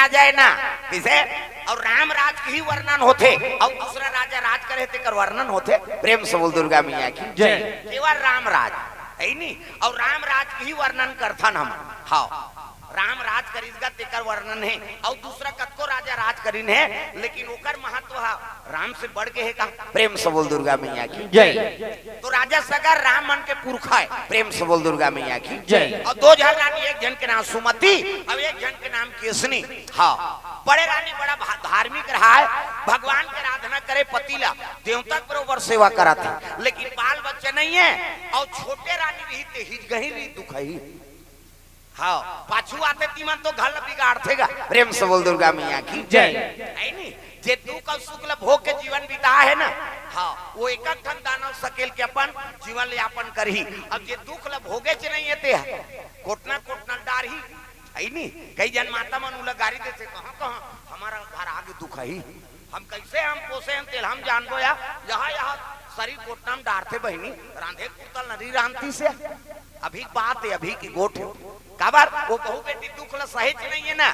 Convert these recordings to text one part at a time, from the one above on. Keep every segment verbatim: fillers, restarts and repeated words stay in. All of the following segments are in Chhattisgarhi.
राजा हे ना, कइसे? अउ राम राज के ही वर्णन होथे, अउ दूसरा राजा राज करे तेकर वर्णन होथे। प्रेम से बोल दुर्गा मैया की जय। केवल राम राज हे नी, अउ राम राज के ही वर्णन करथन हम। हाँ, राम राज करिस गा तेकर वर्णन हे, अउ दूसरा कतको राजा राज करिन हे, लेकिन ओकर महत्व ह राम से बढ़ के हे का? प्रेम से बोल दुर्गा मैया की जय। तो राजा सगर राम मन के पुरखा हे। प्रेम से बोल दुर्गा मैया की जय। अउ दो झन रानी, एक झन के नाम सुमति अउ एक झन के नाम केसनी। हाँ, बड़े रानी बड़ा भा-, धार्मिक रहा हे, भगवान के आराधना करे, पति ला देवता के बरोबर सेवा करत हे, लेकिन बाल बच्चा नइ हे। अउ छोटे रानी रही ते हिजगही रही, दुखही। हाँ, पाछू आथे तिमन तो घर ल बिगाड़थे गा। प्रेम से बोल दुर्गा मैया की जय। हे नी, जे दुख अउ सुख ल भोग के जीवन बिता हे ना, हाँ, वो एक एक ठन दानव सकेल के अपन जीवन यापन करही। अब जे दुख ल भोगेच नइ हे ते ह कोटना कोटना ल डारही। हे नी, कई झन माता मन उला गारी देथे, कहाँ कहाँ हमर घर आगे दुखही, हम कइसे हम पोसे हन तेला हम जानबो या, यहाँ यहाँ शरीर कोटना म डारथे बहिनी, रांधे कुरता ल नइ रांधतिस हे। अभी बात हे, अभी के गोठ हे। काबर? वो बहू बेटी दुख ल सहेच नइ हे ना।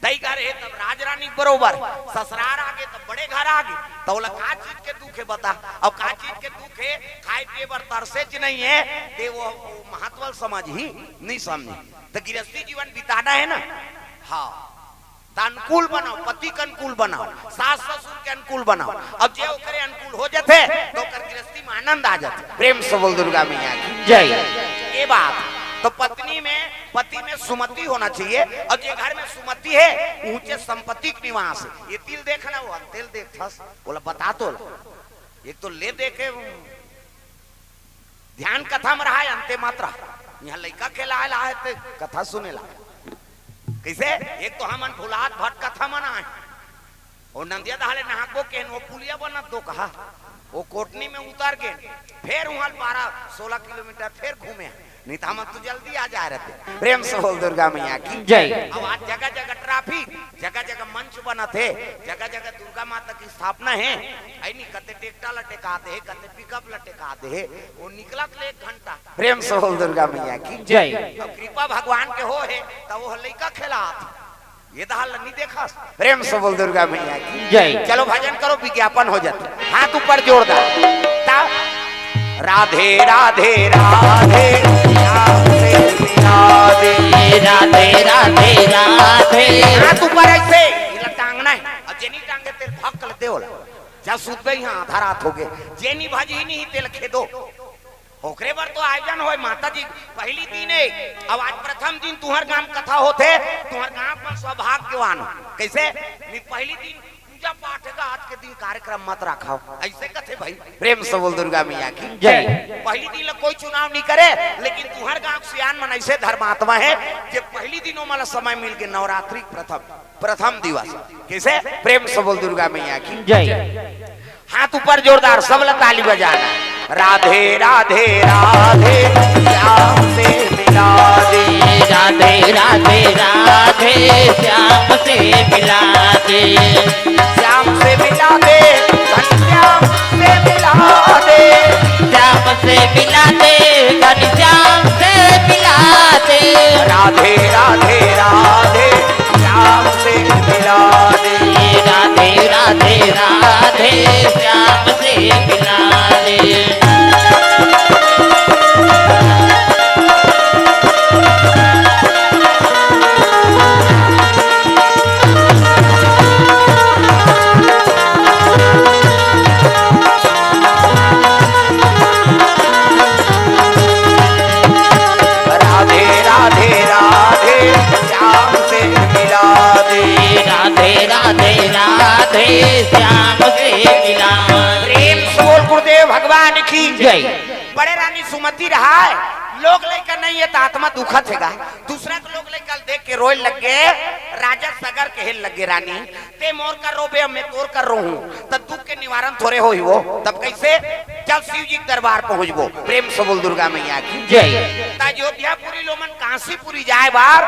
दई घर हे तब राजरानी के बरोबर, ससुरार आगे तब बड़े घर आगे, त ओला का चीज के दुख हे बता? अउ का चीज के दुख हे? खाए पिए बर तरसेच नइ हे, ते वो, वो महत्व ल समझही, नइ समझही। त गिरस्ती जीवन बिताना हे ना। हाँ, त अनुकूल बनाव, पति के अनुकूल बनाव, सास ससुर के अनुकूल बनाव। अब जे ओकरे अनुकूल हो जाथे, त ओकर गिरस्ती में आनंद आ जाथे। प्रेम से बोल दुर्गा मैया की जय। ये बात तो पत्नी में, पति में सुमति होना चाहिए। अउ जे घर में सुमति हे, ऊंचे संपत्ति के निवास हे। ये तिल देखना, वो तिल देखथस, ओला बता तो ला। एक तो ले दे के ध्यान कथा म रहा हे, अंते मत रहा। यहाँ लइका खेलाए ला हे ते कथा सुने ला। कइसे? एक तो हमन भुलात भटकत हमन आए। वो नंदिया दहाले नहाको केन, वो पुलिया बनत दो कहा। वो कोटनी में उतर गेन। फेर उहाँ बारह सोलह किलोमीटर फेर घूमे। नहीं तो हमन तो जल्दी आ जाए रहते। प्रेम से बोल दुर्गा मैया की जय। अब आज जगह जगह ट्रैफिक, जगह जगह मंच बनत हे, जगह जगह दुर्गा माता के स्थापना हे। हे नी, कते टेक्टर ला टेका दे हे, कते पिकअप ला टेका दे हे, वो निकलत ले एक घंटा। प्रेम से बोल दुर्गा मैया की जय। अब कृपा भगवान के हो हे, त वो लइका खेलात। ये दहाल नी देखस। प्रेम से बोल दुर्गा मैया की जय। चलो भजन करो, विज्ञापन हो जाता। हाथ ऊपर जोरदार। ता-, राधे राधे राधे, श्याम से मिला दे। राधे राधे राधे। हाथ ऊपर ऐसे, इला टांगना हे। अउ जेनी टांगे तेल भक्कल देवला। जा सुतबे यहाँ आधा रात हो गए, जेनी भजही नहीं तेल खेदो। ओकरे बर तो आयोजन होय माता जी, पहली दिन हे। अब आज प्रथम दिन तुहर गांव कथा होथे, तुहर गांव के मन सौभाग्यवान हो। कइसे? नहीं, पहली दिन पूजा पाठ हे गा, आज के दिन कार्यक्रम मत रखव, अइसे कथे भाई। प्रेम से बोल दुर्गा मैया की जय। पहली दिन ला कोई चुनाव नहीं करे, लेकिन तुहर गांव के सियान मन अइसे धर्मात्मा हे, जे पहली दिन ओमन ला समय मिल गे नवरात्रि के प्रथम प्रथम दिवस। कइसे? प्रेम से बोल दुर्गा मैया की जय। हाथ ऊपर जोरदार, सब ला ताली बजाना। राधे राधे राधे, श्याम से मिला दे। राधे राधे राधे, श्याम से मिला दे। श्याम से मिला दे, घनश्याम से मिला दे। श्याम से मिला दे, घनश्याम से मिला दे। राधे राधे राधे, श्याम से मिला दे। राधे राधे राधे, श्याम से मिला दे। राधे राधे राधे, श्याम से मिला दे। राधे राधे राधे, श्याम से मिला दे। प्रेम से बोल गुरुदेव भगवान की जय। बड़े रानी सुमति रहा हे, लोग लइका नहीं हे त आत्मा दुखत हे गा। दूसरा के लोग लइका देख के रोए लग गे। राजा सगर कहे लग गे, रानी, ते मोर कर रोबे, अब मैं तोर कर रोहूं, त दुख के निवारण थोरे होही वो। तब कइसे? चल शिव जी के दरबार पहुंचबो। प्रेम से बोल दुर्गा मैया की जय। त अयोध्यापुरी लोमन काशीपुरी जाए बार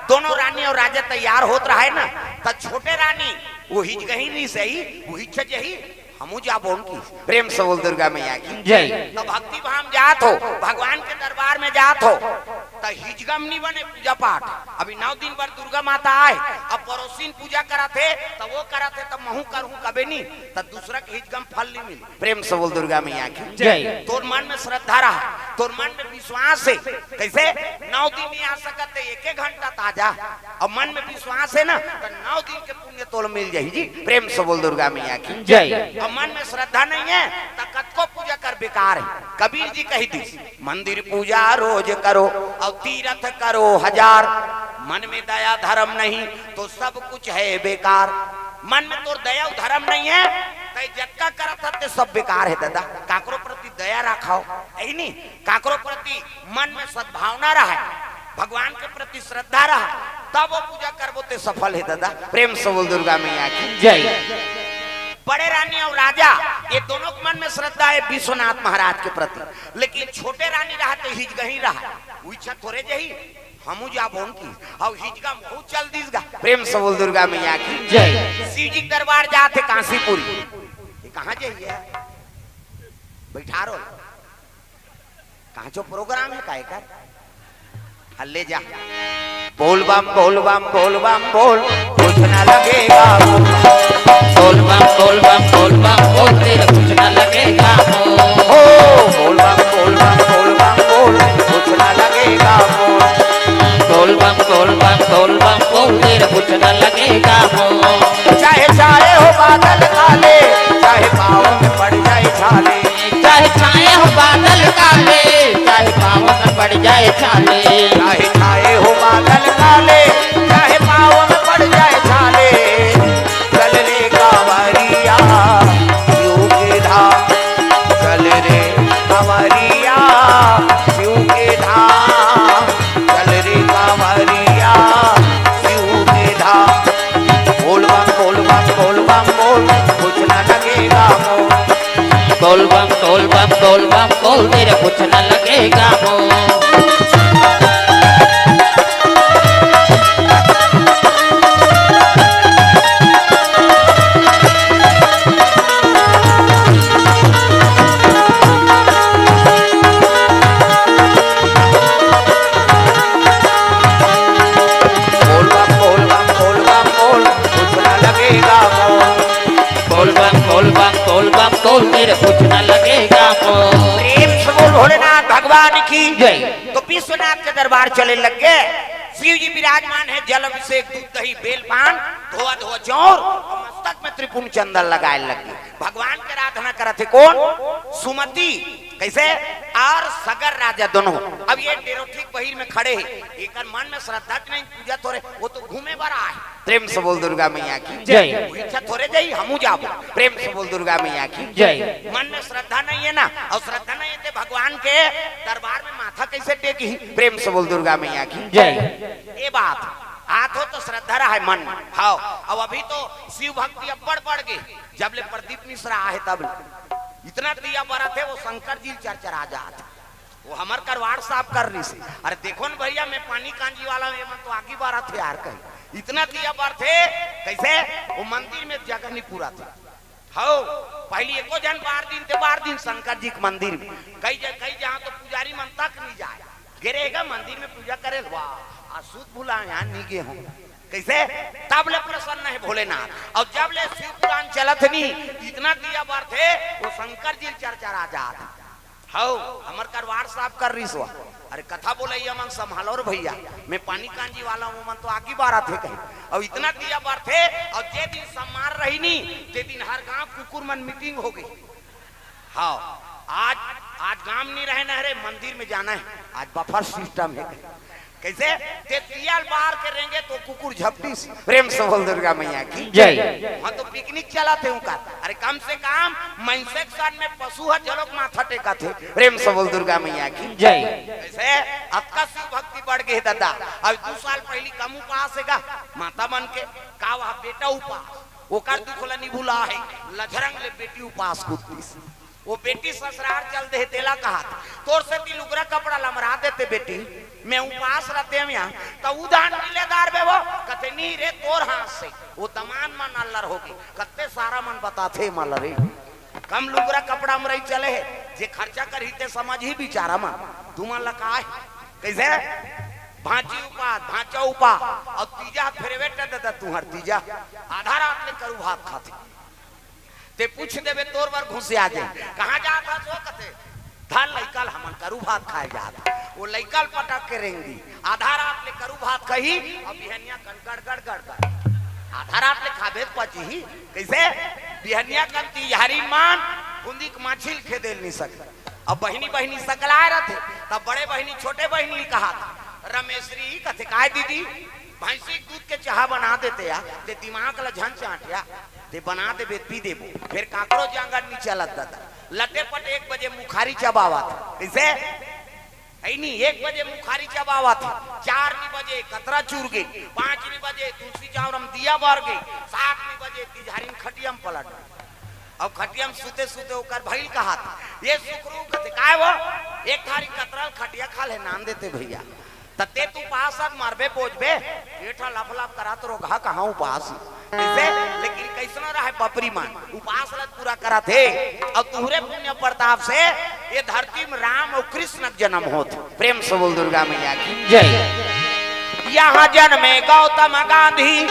दोनों रानी अउ राजा तैयार होत रहे ना, त छोटे रानी वो हिजगही नहीं सही, वो हिच जही, हमू जाबो उनकी। प्रेम से बोल दुर्गा मैया की जय। त भक्ति भाव जात हो, भगवान के दरबार में जात हो, त त हिजगम नी बने पूजा पाठ। अभी नौ दिन बर दुर्गा माता आए, अब पड़ोसिन पूजा करत हे, त वो करत हे, त महूं करहूं कबे नी, त दूसरा के हिजगम फल नी मिले। प्रेम से बोल दुर्गा मैया की जय। तोर मन में श्रद्धा रहा, तोर मन में विश्वास हे, कइसे नौ दिन नी आ सकत हे, एक एक घंटा त आ जा। अब मन में विश्वास हे ना, त नौ दिन के पुण्य तोल मिल जाही जी। प्रेम से बोल दुर्गा मैया की जय। अब मन में श्रद्धा नहीं हे, त कतको पूजा कर बेकार हे। कबीर जी कहि दिस, मंदिर पूजा रोज करो, अउ तीरथ करो हजार। मन में दया धर्म नहीं, तो सब कुछ है बेकार। मन में तोर दया अउ धर्म नहीं हे, त जतका करत हस ते सब बेकार हे दादा। काकरो प्रति दया रखव, एही नी, काकरो प्रति मन में सद्भावना रहे, भगवान के प्रति श्रद्धा रहे, तब वो पूजा करबो ते सफल हे दादा। प्रेम से बोल दुर्गा मैया की जय। बड़े रानी अउ राजा, ये दोनों के मन में श्रद्धा हे विश्वनाथ महाराज के प्रति, लेकिन छोटे रानी रहा ते हिजगही रहा, वो इच्छा थोरे जही, हमू जाबो की, अउ हिजगम बहुत चल दिस गा। प्रेम से बोल दुर्गा मैया की जय। शिव जी के दरबार जात हे कांसीपुरी, ये कहाँ जाइए? बैठा रो, कहाँ जो प्रोग्राम हे, काय कर? हल्ले जा। बोल बम, बोल बम, बोल बम, बोल, कुछ ना लगेगा। बोल बम, बोल बम, बोल बम, बोल, तेरे कुछ ना लगेगा। हो, बोल बम, बोल बम, बोल बम, बोल, कुछ ना लगेगा। बोल बम, बोल बम, बोल बम, बोल, तेरे कुछ ना लगेगा। चाहे छाए हो बादल काले, चाहे पाँव में पड़ जाए छाले। चाहे छाए हो बादल काले, चाहे पाँव में पड़ जाए छाले। चाहे छाए हो बादल काले, चाहे पाँव में पड़ जाए छाले। चल रे कांवरिया, शिव के धाम। चल रे कांवरिया, शिव के धाम। चल रे कांवरिया, शिव के धाम। बोल बम, बोल बम, बोल बम, बोल, कुछ ना लगेगा मोल। बोल बम, बोल बम, बोल बम, बोल, तेरे कुछ ना लगेगा मोल। बोल बम, बोल बम, बोल बम, बोल, कुछ ना लगेगा मोल। बोल बम, बोल बम, बोल बम, बोल, तेरे कुछ ना लगेगा मोल। प्रेम से बोल भोलेनाथ भगवान की जय। तो विश्वनाथ के दरबार चले लग गे। शिव जी विराजमान हे, जल अभिषेक, दूध, दही, बेल, पान, धोवा धोवा चौर अउ मस्तक में त्रिपुंड चंदन लगाए लग गे। भगवान के आराधना करत हे कोन? सुमति, कइसे? अउ सगर राजा दोनों। अब ये डेरोठी के बहिर में खड़े हे, एकर मन में श्रद्धा के नहीं, पूजा थोरे, वो तो घूमे बर आए। प्रेम से बोल दुर्गा मैया की जय। वो इच्छा थोरे जाही, हमू जाबो। प्रेम से बोल दुर्गा मैया की जय। मन में श्रद्धा नहीं हे ना, अउ श्रद्धा नहीं हे ते भगवान के दरबार में माथा कइसे टेकही? प्रेम से बोल दुर्गा मैया की जय। ये बात, आत हो तो श्रद्धा रहे मन में। हाव, अब अभी तो शिव भक्ति अब्बड़ बढ़ गे, जब ले प्रदीप मिश्रा आहे तब ले। इतना दिया बरत हे, वो शंकर जी ल चरचरा जात। वो हमर करवार साफ कर रहिस हे। अरे देखो न भइया, मैं पानी कांजी वाला हूँ, ये मन तो आगी बरत हे यार कहीं। इतना दिया बरत हे, कइसे? वो मंदिर में जगह नहीं पूरा थे। हव, पहिली एको झन बार दिन ते बार दिन शंकर जी के मंदिर में। कई जग-, कई जहाँ तो पुजारी मन तक नहीं जाए। गे रहे गा मंदिर में पूजा करे ल, वाह, आज सुध भुला, यहाँ नहीं गे हों। कइसे? तब ले प्रसन्न हे भोलेनाथ। अउ जब ले शिव पुराण चलत हे नी, इतना दिया बरत हे, वो शंकर जी ल चरचरा जात। हव, हमर करवार साफ कर रहिस हे। अरे कथा बोलइया मन संभालो रे भइया, मैं पानी कांजी वाला हूँ, मन तो आगी बरत हे कहीं। अउ इतना दिया बरत हे, अउ जे दिन सम्मान रही नी, ते दिन हर गांव कुकुर मन मीटिंग हो गे। हव, आज, आज गांव नहीं रहे ना रे, मंदिर में जाना हे, आज बफर सिस्टम हे कहीं। कइसे? ते दिया ल बार के रेंगे तो कुकुर झपटिस। प्रेम से बोल दुर्गा मैया की जय। वहाँ तो पिकनिक चलत हे उनका। अरे कम से कम मनसे के साथ में पशु ह जलोक माथा टेकत हे। प्रेम से बोल दुर्गा मैया की जय। कइसे? अतका शिव भक्ति बढ़ गे हे दादा। अब दू साल पहिली कम उपास हे गा, माता मन के, का वह बेटा उपास, ओकर दुख ला नहीं भुला हे, लझरंग ले बेटी उपास कूदतिस। वो बेटी ससुरार चल दे, तेला कहत, तोर सेती लुगरा कपड़ा लमरा देते बेटी, मैं उपास रहते हम यहाँ, त उधान मिले दार बे वो, कथे, "नहीं रे, तोर हाथ से।" वो दमान मन अल्लर हो गे, कत्ते सारा मन बताथे मल रे। कम लुगरा कपड़ा म रही चले हे, जे खर्चा करही ते समझही बिचारा मन, तुमन ला का हे? कइसे? भांची उपास, भांचा उपास, अउ तीजा फेरवे त ददा तुंहर तीजा। आधा रात ले करू भात खाथे। ते पूछ देबे तोर बर घुसिया जाही। कहाँ जात हस ओ कथे? धर लइका ल हमन करू भात खाए जात। ओ लइका ल पटक के रेंग दी। आधा रात ले करू भात खाही, अउ बिहनिया कन गड़ गड़ गड़ गड़। आधा रात ले खाबे त पचही। कइसे? बिहनिया कन तिजहारी मान, फुंदी के माछी ल खेदे ल नइ सके। अब बहिनी बहिनी सकलाए रथे, तब बड़े बहिनी छोटे बहिनी ल कहाथे। रमेसरी कथे, "काय दीदी, भैंसी के दूध के चाहा बना देते या, ते दिमाग ल झन चांट या, ते बना देबे, पी देबो।" फेर काकरो जांगर नइ चलत ददा। लटे पटे एक बजे मुखारी चबावत। कइसे? अइनी एक बजे मुखारी चबावत हे, चार नी बजे कतरा चूर गे, पाँच नी बजे तुलसी चौरा म दिया बर गे, सात नी बजे तिजहारी म खटिया म पलट गे। अब खटिया म सुते सुते ओकर भइल कहात, "ये सुकरू," कथे, "काय वो?" "एक थारी कतरा ल खटिया खाल्हे नान देते भइया।" त ते तो उपास अस, मरबे बोझबे, पेट ह लप लप करत, रोगहा कहाँ उपास हे। कइसे? लेकिन कइसनो रहय बपरी मन, उपास ल पूरा करत हे। अउ तुंहरे पुण्य प्रताप से ये धरती म राम अउ कृष्ण के जनम होत हे। प्रेम से बोल दुर्गा मैया की जय। यहाँ जन्मे गौतम गांधी,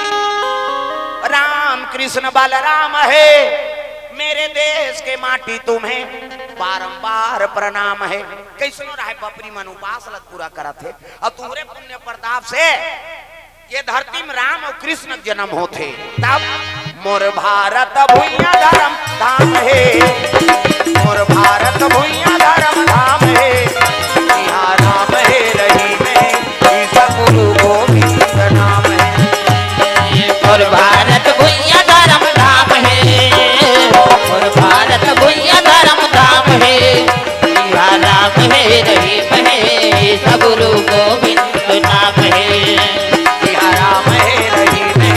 राम कृष्ण बलराम हे, मेरे देश के माटी तुम्हें बारंबार प्रणाम हे। कइसनो रहय बपरी मन उपास ल पूरा करत हे। अउ तुंहरे पुण्य प्रताप से ये धरती म राम अउ कृष्ण के जनम होथे। तब मोर भारत भुइयां धरम धाम हे, मोर भारत भुइयां धरम धाम हे, इहाँ राम हे रहीम हे, ईसा गुरु गोविंद नाम हे। मोर भारत भुइयां धरम धाम हे, मोर भारत भुइयां धरम धाम हे, इहाँ राम हे रहीम हे, ईसा गुरु गोविंद नाम हे। इहाँ राम हे रहीम हे,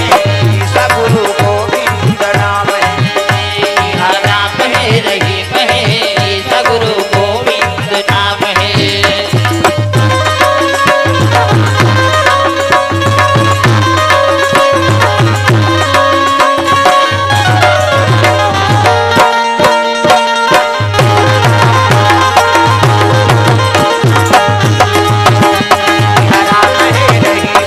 ईसा गुरु गोविंद नाम हे। इहाँ राम हे रहीम हे, ईसा गुरु गोविंद नाम हे। राम हे रहीम हे, ईसा गुरु गोविंद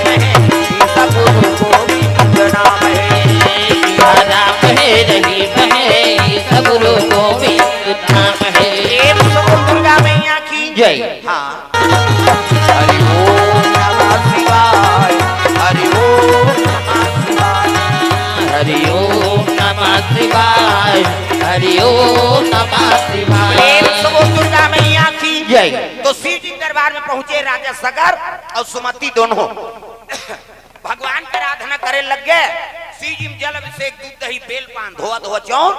नाम हे। राम हे रहीम हे, ईसा गुरु गोविंद नाम हे। प्रेम से बोल दुर्गा मैया की जय। हाँ। हरि ओम नमः शिवाय, हरि ओम नमः शिवाय। हरि ओम नमः शिवाय, हरि ओम नमः शिवाय। प्रेम से बोल दुर्गा मैया की जय। तो शिव जी के दरबार में पहुंचे राजा सगर अउ सुमति दोनों। भगवान के आराधना करे लग गे। शिव जी म जल अभिषेक, दूध, दही, बेल, पान, धोवा धोवा चौर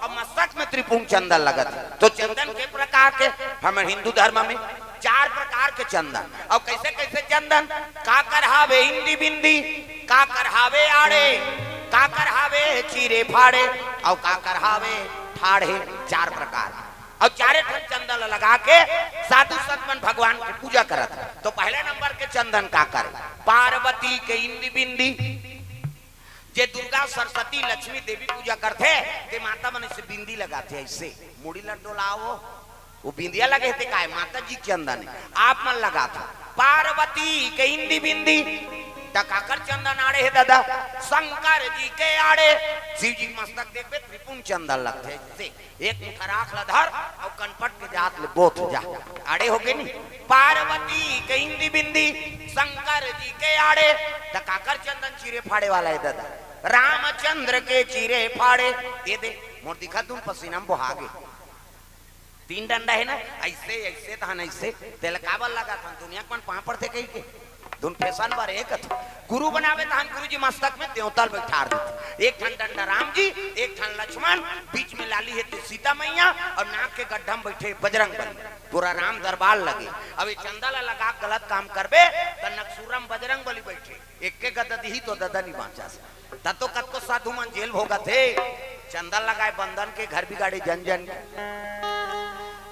अउ मस्तक में त्रिपुंड चंदन लगत हे। तो चंदन के प्रकार के, हमर हिंदू धर्म में चार प्रकार के चंदन। अउ कइसे कइसे चंदन? काकर हावे इंदी बिंदी, काकर हावे आड़े, काकर हावे चीरे फाड़े, अउ काकर हावे ठाढ़े। चार प्रकार। अउ चारे ठन चंदन ल लगा के साधु संत मन भगवान के पूजा करत हे। तो पहले नंबर के चंदन काकर? पार्वती के इंदी बिंदी। जे दुर्गा, सरस्वती, लक्ष्मी, देवी पूजा करथे, ते माता मन अइसे बिंदी लगाथे, अइसे मुड़ी ल डोलावो, वो बिंदिया लगे हे ते काय? माता जी के चंदन हे, आप मन लगाथो। पार्वती के इंदी बिंदी, त काकर चंदन आड़े हे ददा? शंकर जी के आड़े। शिव जी के मस्तक देखबे, त्रिपुंड चंदन लगथे, अइसे। एक मुठा राख ल धर अउ कनपट के जात ले बोथ जा। आड़े होगे नी। पार्वती के इंदी बिंदी, शंकर जी के आड़े, त काकर चंदन चीरे फाड़े वाला हे ददा? रामचंद्र के चीरे फाड़े। ये दे, मोर दिखत धुन पसीना म बोहा गे। तीन डंडा हे ना, अइसे, अइसे तहन अइसे, तेला काबर लगाथन? दुनिया के मन पाँव पड़थे कहिके। धुन फैशन बर एक गुरु बनावे तहन गुरु जी मस्तक में देवता ल बैठार देथे। एक ठन डंडा राम जी, एक ठन लक्ष्मण, बीच में लाली हे ते सीता मैया अउ नाक के गड्ढा में बैठे बजरंग बली। पूरा राम दरबार लगे। अब ये चंदा ला लगा के गलत काम करबे त नकसूरा में बजरंग बली बैठे, एके गदा दिही तो ददा नी बाँचस। त तो कतको साधु मन जेल भोगत हे, चंदा लगाए बंदन के घर बिगाड़े जन जन के।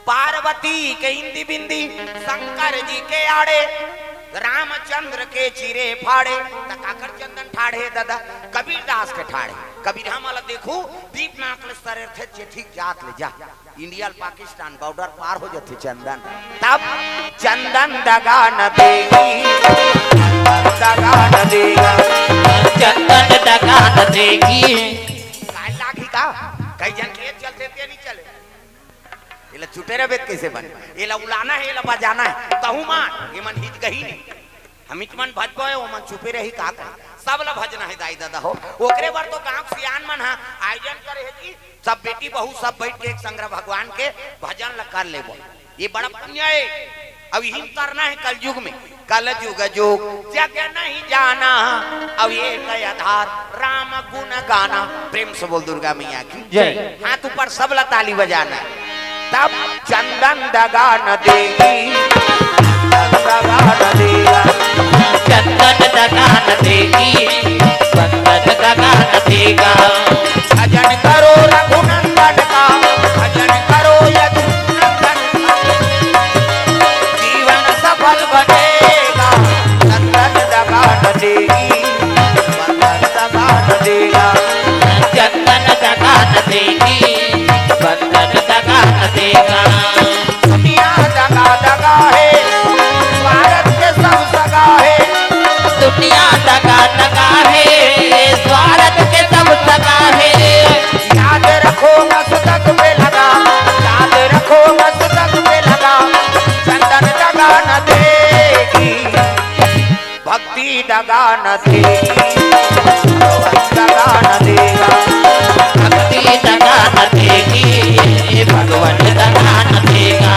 पार्वती के इंदी बिंदी, शंकर जी के आड़े, रामचंद्र के चिरे फाड़े, त काकर चंदन ठाढ़े दादा? कबीरदास के ठाढ़े। कबीर हमला देखू, दीप नाक ले सरेर थे, चेथिक जात ले जा। इंडिया ल पाकिस्तान बॉर्डर पार हो जाथे चंदन। तब चंदन दगा न देगी, चंदन दगा न देगा, चंदन दगा न देगी। काय लागही का? कई झन के चलथे ते नहीं चले। एला चुटे रहिबे त कइसे बने? एला उलाना हे, एला बजाना हे, तहूँ मार, एमन हित गही नहीं। हमिच मन भजबो हे, ओमन चुपे रही का कही? सब ला भजना हे दाई ददा हो। ओकरे बर तो गाँव के सियान मन ह आयोजन करे हे जी, सब बेटी बहू सब बइठ के एक संग भगवान के भजन ला कर लेबो। ये बड़ा पुण्य हे। अब इही म करना हे कलयुग में। कलजुग जुग जग नहीं जाना, अब एक आधार राम गुण गाना। प्रेम से बोल दुर्गा मैया की जय। हाथ ऊपर, सबला ताली बजाना। तब चंदन दगा न देगी, चंदन दगा न देगा, चंदन दगा न देगी, चंदन दगा न देगा। भजन करो रघुनंदन का, भजन करो यदुनंदन का, जीवन सफल बनेगा। चंदन दगा न देगी, चंदन दगा न देगा, चंदन दगा न देगी, चंदन दगा न देगा। दुनिया दगा दगा हे, स्वार्थ के सब सगा हे। दुनिया दगा दगा हे, स्वार्थ के सब सगा हे। याद रखो मस्तक पे लगा, याद रखो मस्तक पे लगा, चंदन दगा न देगी। भक्ति दगा न देगी, भगवंत दगा न देगा। भक्ति दगा न देगी, भगवंत दगा न देगा।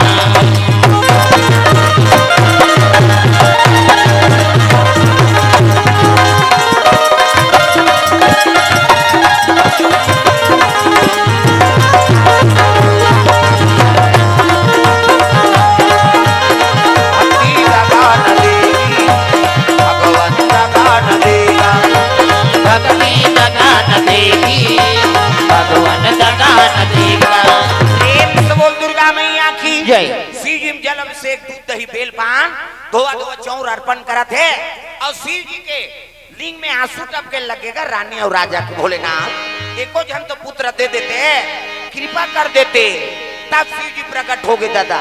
भक्ति दगा न देगी, भगवंत दगा न देगा। भक्ति दगा न देगी, भगवंत दगा न देगा। प्रेम से बोल दुर्गा मैया की जय। शिव जी म जल अभिषेक, दूध दही बेल पान, धोआ धोआ चाउर अर्पण करत हे। अउ शिव जी के लिंग में आंसू टपके लगेगा, रानी अउ राजा के भोलेनाथ, एको झन तो पुत्र दे देते, कृपा कर देते, तब शिव जी प्रकट होगे दादा।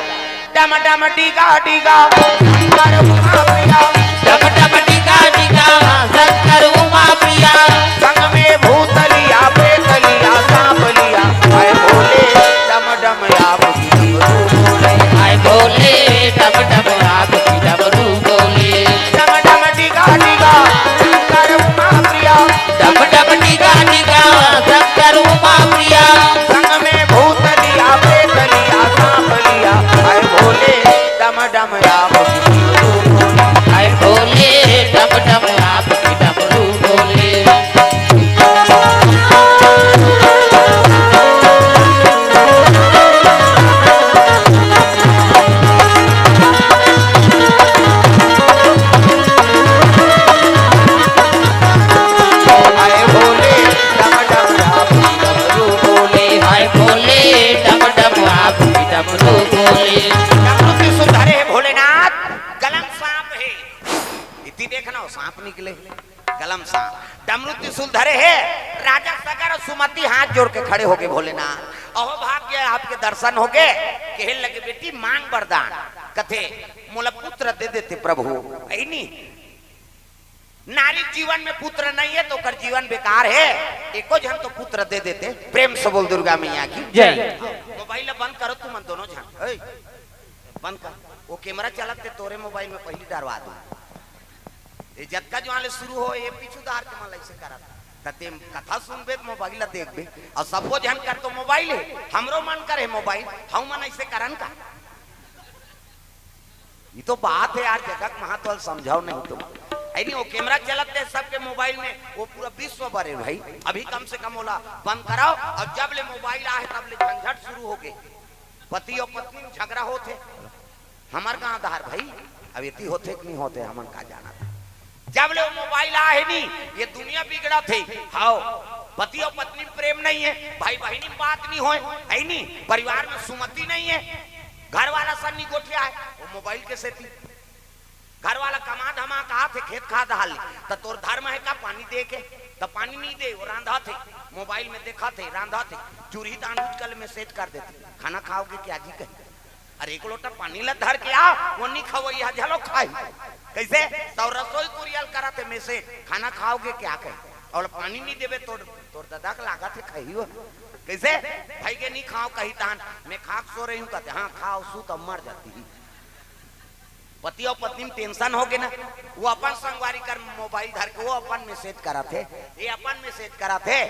डम डम डीगा डीगा शंकर उमा प्रिया। डम डम डीगा डीगा शंकर उमा प्रिया। संग में भूतलिया, प्रेतलिया, सांपलिया, हाय भोले डम डम आपकी डमरू बोले। हाय भोले डम डम आपकी डमरू बोले। डम डम डीगा डीगा शंकर उमा प्रिया। डम डम डीगा डीगा शंकर उमा प्रिया। संग में भूतलिया, प्रेतलिया, सांपलिया, हाय भोले डम डम आपकी डमरू बोले। हाय भोले डम डम आपकी डमरू बोले। हाय भोले डम डम आपकी डमरू बोले। हाय भोले डम डम आपकी डमरू बोले। डमरू त्रिशूल धरे हे भोलेनाथ, गला म सांप हे। इति देखना हो, सांप निकले। गला म सांप, डमरू त्रिशूल धरे हे। राजा सगर अउ सुमति हाथ जोड़ के खड़े होगे भोलेनाथ। अहो भाग्य आपके दर्शन होगे। कहे लगे, बेटी मांग वरदान। कथे, मोला पुत्र दे देते प्रभु, हे नी? नारी जीवन में पुत्र नहीं है तो ओकर जीवन बेकार है। एको झन तो पुत्र दे देते। प्रेम से बोल दुर्गा मैया की जय। मोबाइल ला बंद करो तुमन दोनों झन। ए, बंद कर। वो कैमरा चलत ते तोरे मोबाइल में पहली डरवा दो। ये जतका जुआर ले शुरू हो, ये पीछू दार के मन अइसे करत। त ते कथा सुनबे त मोबाइल ला देखबे। अउ सबो झन कर तो मोबाइल हे, हमरो मन करे मोबाइल, हम मन अइसे करन का? ये तो बात है यार, जगत महत्व समझाओ नहीं तो। है नहीं, वो कैमरा चलत हे सबके मोबाइल में, वो पूरा विश्व भरे भाई। अभी कम से कम ओला बंद कराओ, अउ जब ले मोबाइल आहे तब ले झंझट शुरू होगे। पति अउ पत्नी में झगड़ा होथे। हमर गांव धार भाई, अब एती होथे कि नहीं होथे, हमन का जानत। जब ले वो मोबाइल आहे नी, ये दुनिया बिगड़त हे। हाव, पति अउ पत्नी में प्रेम नहीं है, भाई बहिनी में बात नहीं होय, है नी, परिवार में सुमति नहीं है, घर वाला सन नहीं गोठिया है, वो मोबाइल के सेती। घर वाला कमा धमा के आथे, खेत खार डहर ले, त तोर धर्म हे का पानी दे के? त पानी नइ दे, वो रांधथे, मोबाइल में देखथे, रांधथे, चूल्ही तान उचकल message कर देथे, "खाना खाओगे क्या जी?" कही। अरे, एक लोटा पानी ला धर के आ, वो नइ खवइया घलो खाही। कइसे? त रसोई कुरिया ल करथे message, "खाना खाओगे क्या?" कही। अउ पानी नइ देबे, तोर, तोर ददा के लागत हे खाही वो। कइसे? "भई गे नइ खांव," कही, "तान मैं खा के सो रही हूं," कथे, "हां, खाव, सूत, अब मर जाती ही।" पति अउ पत्नी में tension होगे ना, वो अपन संगवारी कर मोबाइल धर के वो अपन message करथे, ये अपन message करथे,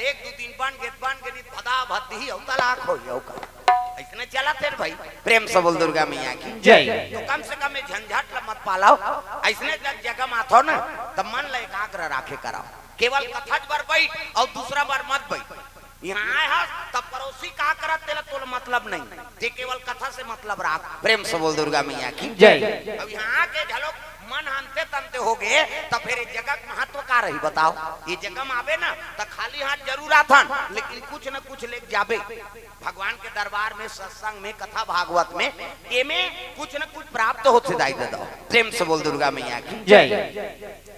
एक दू दिन बन गे, बन गे, नइ भदा भद्दी अउ तलाक होही अउ का। अइसने चलत हे रे भई। प्रेम से बोल दुर्गा मैया की जय। तो कम से कम ये झंझट ल मत पालव। अइसने जग जगह म आथव ना, त मन ल एकाग्र राखे करव। केवल कथा बर बइठ अउ दूसरा बर मत बइठ। इहां आय हस, त परोसी का करत तेला तोला मतलब नइ। ते केवल कथा से मतलब राख। प्रेम से बोल दुर्गा मैया की जय। अब इहां आके घलो मन हनते तनते होगे, त फेर ये जगह के महत्व का रही बताव? ये जगह म आबे ना, त खाली हाथ जरूर आथन, लेकिन कुछ न कुछ लेके जाबे। भगवान के दरबार में, सत्संग में, कथा भागवत में, एमे कुछ न कुछ प्राप्त होथे दाई ददा। प्रेम से बोल दुर्गा मैया की जय।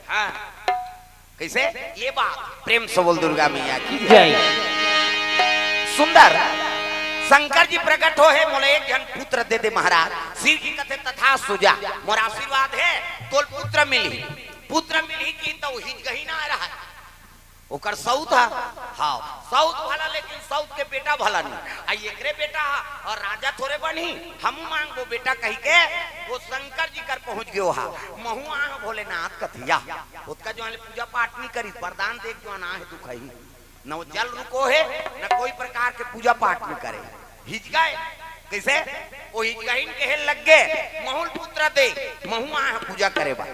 हां। कइसे? ये बात प्रेम से बोल दुर्गा मैया की जय। सुंदर शंकर जी प्रकट होहे, "मोला एक झन पुत्र दे दे महाराज।" शिव जी कथे, "तथास्तु जा, मोर आशीर्वाद हे, तोल पुत्र मिलही।" पुत्र मिलही कि त हिजगहिन आय रहय, ओकर सउत ह, हां, सउत भला, लेकिन सउत के बेटा भला नइ। आ एकरे बेटा ह, अउ राजा थोरे बनही, हमू मांगबो बेटा कहिके, वो शंकर जी कर पहुंच गे हा। महू आंव भोलेनाथ कथे या। ओतका जुवार ले पूजा पाठ नइ करिस, वरदान देख जुवार आंव दुखही। न वो जल रुकोहे, न कोई प्रकार के पूजा पाठ नइ करे। हिजगय, कइसे? वो हिजगहिन कहे लग गे, "महू ल पुत्र दे, महू आंव पूजा करे बर।"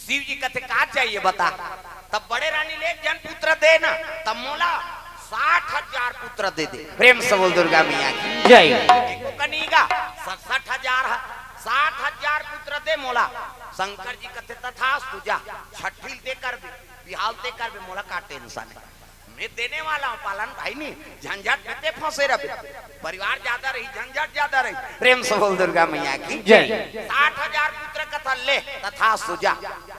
शिव जी कथे, "का चाहिए बता?" तब बड़े रानी ल एक झन पुत्र दे ना, तब मोला साठ हजार पुत्र दे दे। प्रेम से बोल दुर्गा मैया की जय। एको कनी गा, सड़सठ हजार ह, साठ हजार पुत्र दे मोला। शंकर जी कथे, "तथास्तु जा, छठी ल ते करबे, बिहाव ल ते करबे, मोला का tension हे?" मैं देने वाला हूं पालन भाई, नइ झंझट में ते फंसे रहे। परिवार ज्यादा रही, झंझट ज्यादा रही। प्रेम से बोल दुर्गा मैया की जय। साठ हजार पुत्र कथा ले, तथास्तु जा।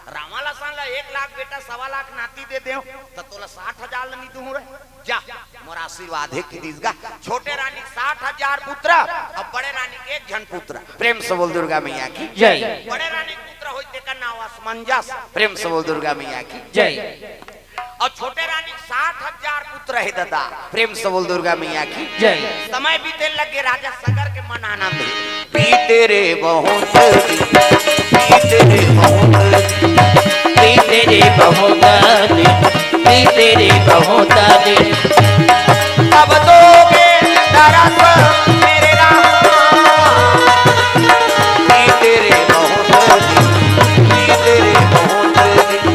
रावण असन ला एक लाख बेटा, सवा लाख नाती दे देंव, त तोला साठ हजार ल नइ दूं रे। जा, मोर आशीर्वाद हे कि दिस गा। छोटे रानी साठ हजार पुत्र, अउ बड़े रानी एक झन पुत्र। प्रेम से बोल दुर्गा मैया की जय। बड़े रानी पुत्र होय, तेकर नाव असमंजस। प्रेम से बोल दुर्गा मैया की जय। अउ छोटे रानी साठ हजार पुत्र हे ददा। प्रेम से बोल दुर्गा मैया की जय। समय बीते लगे राजा सगर के मन आनंद हे। बीते रे बहुत दिन, बीते रे बहुत दिन, बीते रे बहुत दिन, बीते रे बहुत दिन। अब दोगे दरस मेरे राम। बीते रे बहुत दिन, बीते रे बहुत दिन।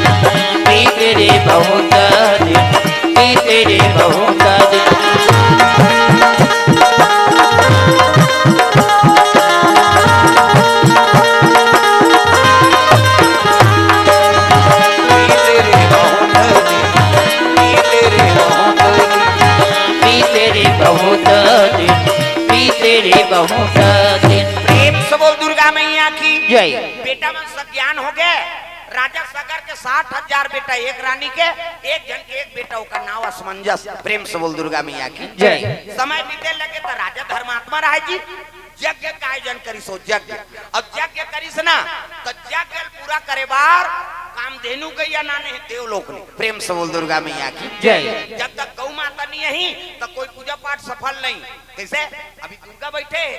बीते रे बहुत दिन, बीते रे बहुत दिन। बीते रे बहुत दिन, बीते रे बहुत दिन, बीते रे बहुत दिन, बीते रे बहुत दिन। प्रेम से बोल दुर्गा मैया की जय। बेटा मन सज्ञान होगे। राजा सगर के साठ हजार बेटा, एक रानी के, एक झन के एक बेटा, ओकर नाव असमंजस। प्रेम से बोल दुर्गा मैया की जय। समय बीते लगे त राजा धर्मात्मा रहय जी, यज्ञ के आयोजन करिस हो, यज्ञ। अब यज्ञ करिस ना, त यज्ञ ल पूरा करे बर कामधेनु गइया नाने हे देवलोक ले। प्रेम से बोल दुर्गा मैया की जय। जब तक गौ माता नइ आही, त कोई पूजा पाठ सफल नइ। कइसे? अभी दुर्गा बइठे हे,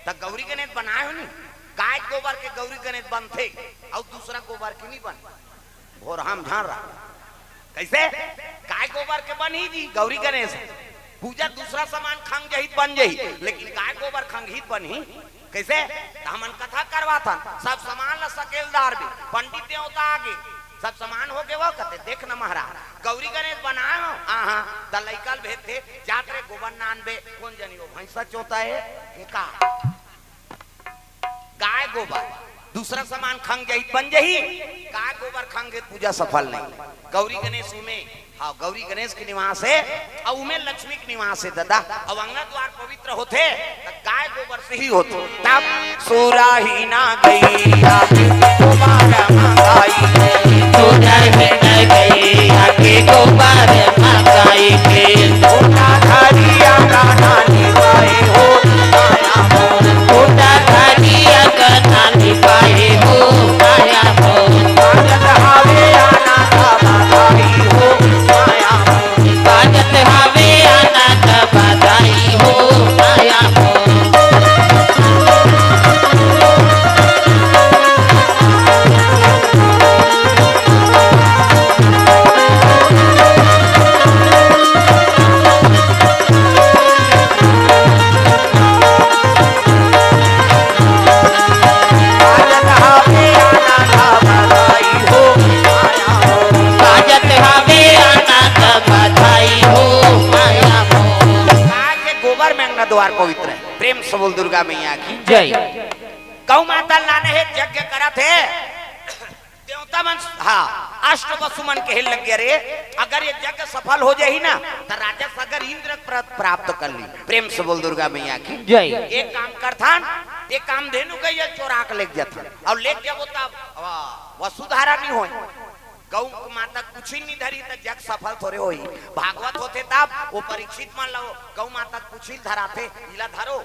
त गौरी गणेश बनाय हो नी, गाय गोबर के गौरी गणेश बनथे, अउ दूसरा गोबर के नइ बने। भोरहा म झान रहा। कइसे? गाय गोबर के बनही जी, गौरी गणेश। पूजा दूसरा सामान खंग जही त बन जही, लेकिन गाय गोबर खंगही त बनही। कइसे? त हमन कथा करवाथन, सब सामान ल सकेल डारबे, पंडित देवता आगे, सब सामान होगे वो, कथे, "देख न महाराज, गौरी गणेश बनाय हो?" "हां, हां।" त लइका ल भेजथे, "जात रे गोबर नानबे।" "कोन जनी वो भैंसा चोता हे, हे का?" गाय गोबर, दूसरा सामान खंग जही त बन जही, गाय गोबर खंगे त पूजा सफल नइ। गौरी गणेश उमे हाँ, गौरी गणेश के निवास हे, अउ उमे लक्ष्मी के निवास हे ददा। अउ अंगना द्वार पवित्र होथे, त गाय गोबर से ही होथे। तब सुराही ना गैया के गोबर मंगाई के। सुराही ना गैया के गोबर मंगाई के। गोटा धरिया ना नानी पाए हो, माया मोर। गोटा धरिया का नानी पाए हो, माया मोर। बाजत हवे आना का बधाई हो, माया मोर। बाजत हवे आना का बधाई हो, माया मोर। बाजत हवे आना का बधाई हो, माया मोर। बाजत हवे आना का बधाई हो, माया मोर। गाय के गोबर में अंगना द्वार पवित्र हे। प्रेम से बोल दुर्गा मैया की जय। गौ माता लाने हे, यज्ञ करत हे। देवता मन, हाँ, अष्ट वसु मन कहे लग गए, "रे, अगर ये यज्ञ सफल हो जाही ना, त राजा सगर इंद्र प्र-, प्राप्त कर ली।" प्रेम से बोल दुर्गा मैया की जय। एक काम करथन, एक कामधेनु गैया ल चोरा के लेग जथन, अउ लेग जबो तब, वाह, वसुधारा नहीं होय, गौ माता कुछ ही नहीं धरी, त यज्ञ सफल थोरे होही। भागवत होथे तब, वो परीक्षित मन ला गौ माता कुछ ही धराथे, "इला धरो,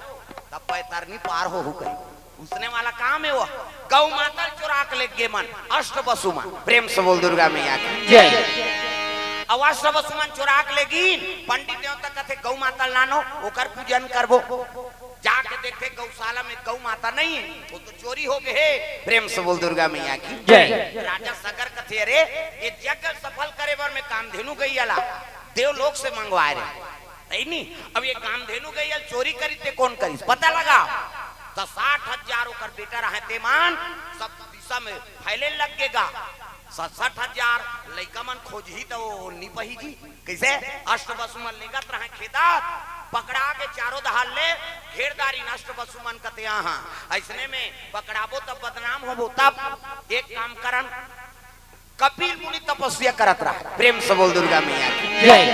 तब बैतरनी पार होहू" कही। उसने वाला काम हे वो। गौ माता ल चोरा के लेग गे मन, अष्ट वसु मन। प्रेम से बोल दुर्गा मैया की जय। अउ अष्ट वसु मन चोरा के लेगिन, पंडित देवता कथे, "गौ माता ल लानो, ओकर पूजन करबो।" जाके देखथे गौशाला में गौ माता नहीं हे, वो तो चोरी हो गए हे। प्रेम से बोल दुर्गा मैया की जय। राजा सगर कथे, "अरे, ये यज्ञ सफल करे बर मैं कामधेनु गैया ला देवलोक से मंगवाए रहे।" नहीं, नहीं, अब ये कामधेनु गैया ल चोरी करी ते कोन करिस? पता लगा। त साठ हजार ओकर बेटा रहे ते मन, सब दिशा में फैले लग गेगा। सड़सठ हजार लइका मन खोजही त वो नी पही जी। कइसे? अष्ट वसु मन लेगत रहे खेदत, पकड़ा के चारों दहार ले घेर डारिन अष्ट वसु मन कते आहा। अइसने में पकड़ाबो तब बदनाम होबो। तब एक काम करन, कपिल मुनि तपस्या करत रहा। प्रेम से बोल दुर्गा मैया की जय।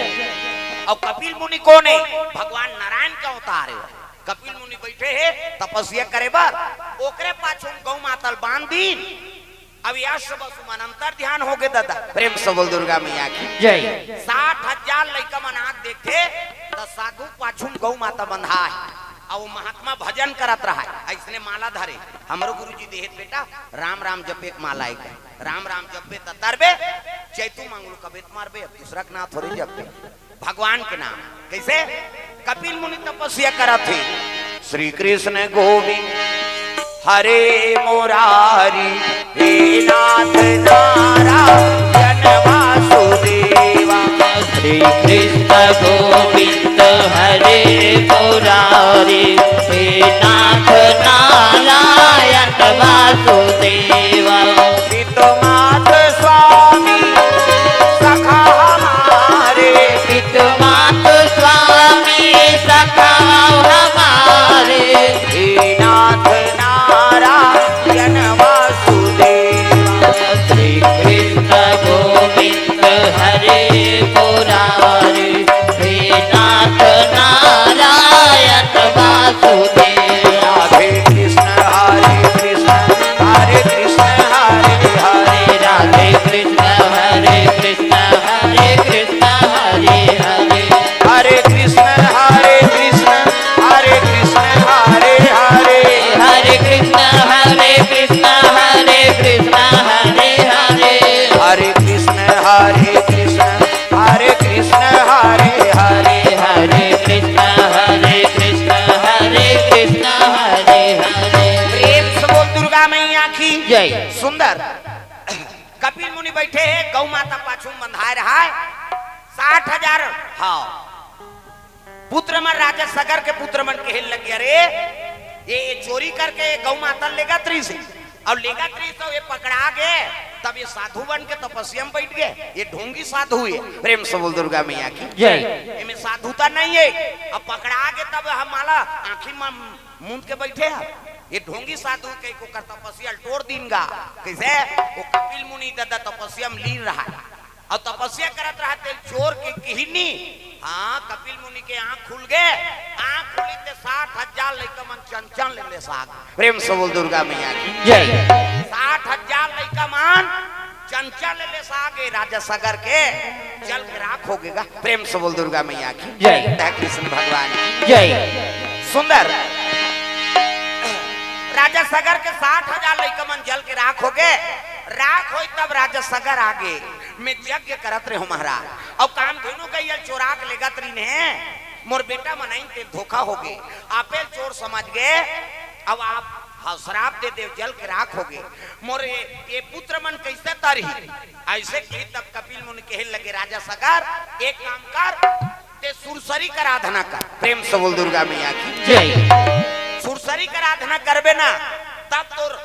अउ कपिल मुनि कोन हे? भगवान नारायण के अवतार हे। कपिल मुनि बैठे हे तपस्या करे बर, ओकरे पाछू म गौ माता ल बांध दीन। अब ये अष्ट वसु मन अंतर ध्यान हो गे ददा। प्रेम से बोल दुर्गा मैया की जय। साठ हजार लइका मन आके देखथे, त साधु पाछू म गौ माता बंधा हे। अउ महात्मा भजन करत रहा हे, अइसने माला धरे। हमरो गुरुजी देहे त बेटा, राम राम जपे के माला एक। राम राम जपबे त तरबे, चैतू मंगलू कबे त मरबे, अब दूसरा के नाम थोरे जपबे, भगवान के नाम। कइसे? कपिल मुनि तपस्या करत हे। श्री कृष्ण गोविंद हरे मुरारी, हे नाथ नारायण वासुदेवा। श्री कृष्ण गोविंद हरे मुरारी, हे नाथ नारायण वासुदेवा। पितु मातु स्वामी सखा हमारे। पितु मातु स्वामी सखा हमारे। हे नाथ नारायण वासुदेवा। श्री कृष्ण गोविंद हरे मुरारी, हे नाथ नारायण वासुदेव। राधे कृष्ण हरे कृष्ण, हरे कृष्ण हरे हरे। राधे कृष्ण हरे कृष्ण, हरे कृष्ण हरे हरे। हरे कृष्ण हरे कृष्ण, हरे कृष्ण हरे हरे। हरे कृष्ण हरे कृष्ण, हरे कृष्ण हरे हरे। हरे कृष्ण हरे कृष्ण, हरे कृष्ण हरे हरे। हरे कृष्ण हरे कृष्ण, हरे कृष्ण हरे हरे। प्रेम से बोल दुर्गा मैया की जय। सुंदर। कपिल मुनि बैठे हे, गौ माता पाछू म बंधाए रहा हे। साठ हजार, हाँ, पुत्र मन, राजा सगर के पुत्र मन कहे लगे, "अरे, ये, ये चोरी करके गौ माता ल लेगत रहिस हे, अउ लेगत रहिस त ये पकड़ा गे, तब ये साधु बन के तपस्या म बैठ गे, ये ढोंगी साधु हे।" प्रेम से बोल दुर्गा मैया की जय। एमे साधुता नहीं हे। अब पकड़ा गे तब हम माला आँखी म मूंद के बैठे हन, ये ढोंगी साधु कहिके ओकर तपस्या ल टोर दीन गा। कइसे? वो कपिल मुनि ददा तपस्या म लीन रहा हे। अउ तपस्या करत रहत हे चोर के किहिनी। हाँ, कपिल मुनि के आँख खुल गे। आँख खुली ते साठ हजार लइका मन चंचल ले लेसा गे। प्रेम से बोल दुर्गा मैया की। जय। साठ हजार लइका मन चंचल ले लेसा गे। राजा सगर के जल के राख हो गे गा। प्रेम से बोल दुर्गा मैया की। जय। जय कृष्ण भगवान की। जय। सुंदर। राजा सगर के साठ हजार लइका मन जल के राख हो गे। राख होई तब राजा सगर आगे मैं यज्ञ करत रहे हो महाराज। अउ कामधेनु गइया ल चोरा के लेगत रहिन हे, मोर बेटा मन आइन ते धोखा हो गे। आपे ल चोर समझ गे। अब आप, हाँ, श्राप दे देव, जल के राख हो गे। मोर ये, ये पुत्र मन कइसे तरही? अइसे कही तब कपिल मुनि कहे लगे, राजा सगर, एक काम कर, ते सुरसरी कर आराधना कर। प्रेम से बोल दुर्गा मैया की। जय। सुरसरी कर आराधना करबे ना, तब तोर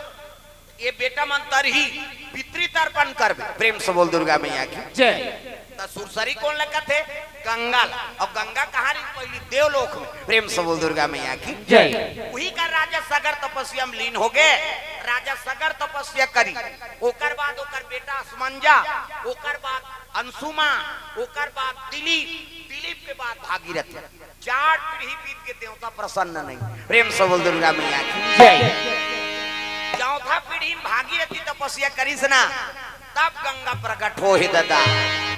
ये बेटा मन तरही, पितृ तर्पण करबे। प्रेम से बोल दुर्गा मैया की। जय। त सुरसरी कोन ल कथे? गंगा ल। अउ गंगा कहाँ रही? पहिली देवलोक में। प्रेम से बोल दुर्गा मैया की। जय। उही कर राजा सगर तपस्या में लीन हो गे। राजा सगर तपस्या करी, ओकर बाद ओकर बेटा असमंजा, ओकर बाद अंशुमा, ओकर बाद दिलीप, दिलीप के बाद भागीरथी। चार पीढ़ी बीत गे, देवता प्रसन्न नहीं। प्रेम से बोल दुर्गा मैया की। जय। चौथा पीढ़ी में भागीरथी तपस्या करिस ना, तब गंगा प्रकट हो हे दादा।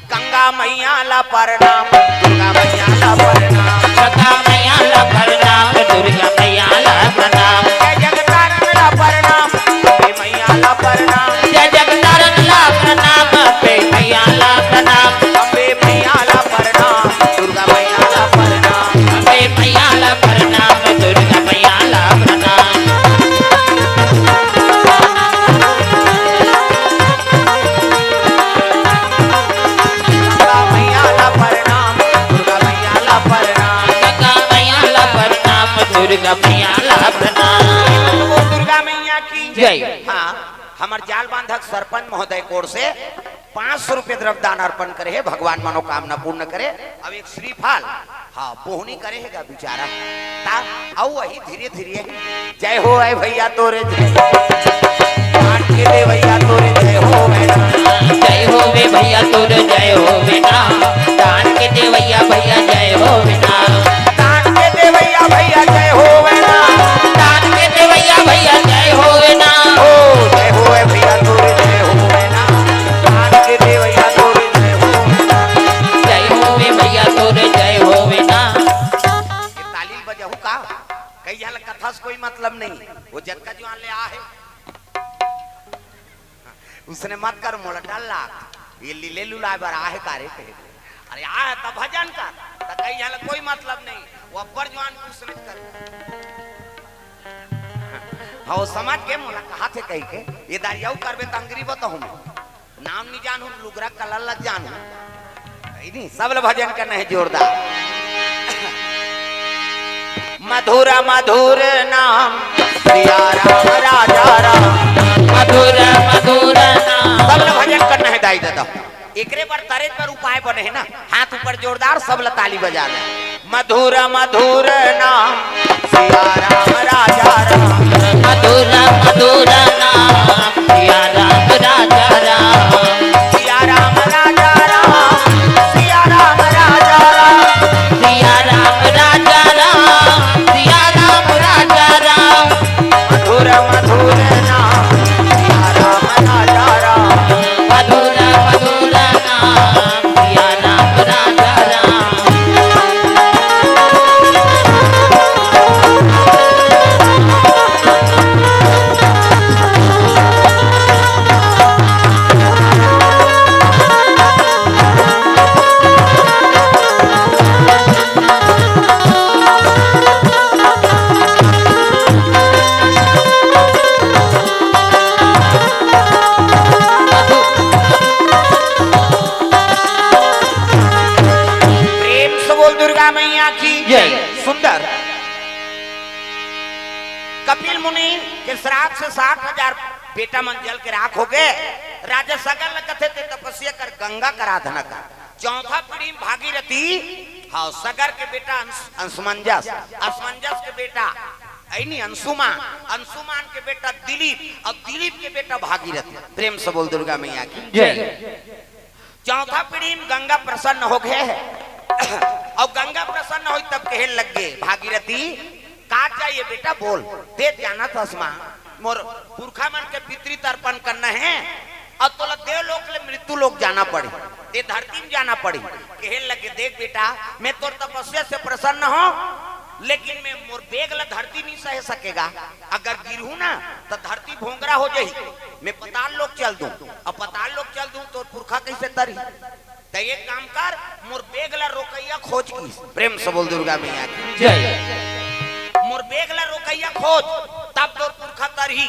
गंगा मैया ला प्रणाम, दुर्गा मैया ला प्रणाम। गंगा मैया ला प्रणाम, दुर्गा मैया ला प्रणाम। जय जगतारण ला प्रणाम, अम्बे मैया ला प्रणाम। जय जगतारण ला प्रणाम, अम्बे मैया ला प्रणाम। अम्बे मैया ला प्रणाम, दुर्गा मैया ला प्रणाम। अम्बे मैया ला प्रणाम, दुर्गा मैया ला प्रणाम। गंगा मैया ला प्रणाम, दुर्गा मैया ला प्रणाम। गंगा मैया ला प्रणाम, दुर्गा मैया ला प्रणाम। बोल दुर्गा मैया की। जय। हाँ, हमर जाल बांधक सरपंच महोदय कोर से पाँच सौ रुपये द्रव्य दान अर्पण करे हे, भगवान मनोकामना पूर्ण करे। अब एक श्रीफल, हाँ, बोहनी करे हे गा बिचारा, ता अउ वही धीरे धीरे ही। जय हो ए भैया तोरे जय हो। कान के देवैया तोरे जय हो ए ना। जय हो ए भैया तोरे जय हो ए ना। कान के देवैया भैया जय हो ए ना। कान के देवैया भैया जय हो ए ना। कान के देवैया भैया जय हो ए ना। ओ जय हो ए भैया तोरे जय हो ए ना। कान के देवैया तोरे जय हो ए ना। जय हो ए भैया तोरे जय हो ए ना। ये ताली बजाऊ का? कई झन ल कथा से कोई मतलब नहीं, वो जतका जुआन ले आ हे। उसने मत कर, मोला डर लाग, ये लीले लुलाए बर आ हे का रे कहे। अरे आ हे त भजन कर, त कई झन ल कोई मतलब नहीं, वो अब्बर जुआन उसने कर। हाँ, वो समझ के मोला कहा थे कही के, ये दारी अउ करबे त अंगरी बताहूँ मैं। नाम नहीं जानू, लुगरा कलर ला जानू। नहीं, सब ल भजन करना हे जोरदार। मधुर मधुर नाम सिया राम राजा राम। मधुर मधुर नाम। सब ल भजन करना हे दाई दादा। एकरे बर तरे पर उपाय बने हे ना, हाथ ऊपर जोरदार, सब ल ताली बजाना। मधुर मधुर नाम सिया राम राजा राम। मधुर मधुर नाम सिया राम राजा राम। सिया राम राजा राम, सिया राम राजा राम। सिया राम राजा राम, सिया राम राजा राम। मधुर मधुर नाम सिया राम राजा राम। मधुर मधुर नाम सिया राम राजा राम। प्रेम से बोल दुर्गा मैया की जय। सुंदर। कपिल मुनि के श्राप से साठ हजार बेटा मन जल के राख हो गे। राजा सगर ल कथे ते तपस्या कर, गंगा कर आराधना कर। चौथा पीढ़ी में भागीरथी, हाँ, सगर के बेटा अंस-, अंसमंजस, असमंजस के बेटा ऐनी अंशुमान, अंशुमान के बेटा दिलीप, अउ दिलीप के बेटा भागीरथी। प्रेम से बोल दुर्गा मैया की जय। चौथा पीढ़ी में गंगा प्रसन्न हो गए है। और गंगा प्रसन्न होई तब कहे लग गए, "भागीरथी, का चाहिए बेटा, बोल।" "ते जानत हस माँ, मोर पुरखा मन के पितृ तर्पण करना है और तोला देव लोक ले मृत्यु लोक जाना पड़ी, ते धरती में जाना पड़ी।" कहे लगे, "देख बेटा, मैं तोर तपस्या से प्रसन्न हूँ, लेकिन मैं मोर बेग ला धरती नहीं सह सकेगा। अगर गिरहूँ ना तो धरती भोंगरा हो जाही। मैं पताल लोक चल दूँ, और पताल लोक चल दूँ तो पुरखा कैसे तरही? तो एक काम कर, मोर बेग ला रोकैया खोज।" की प्रेम से बोल दुर्गा मैया की। जय। "मोर बेग ला रोकैया खोज, तब तोर पुरखा तरही।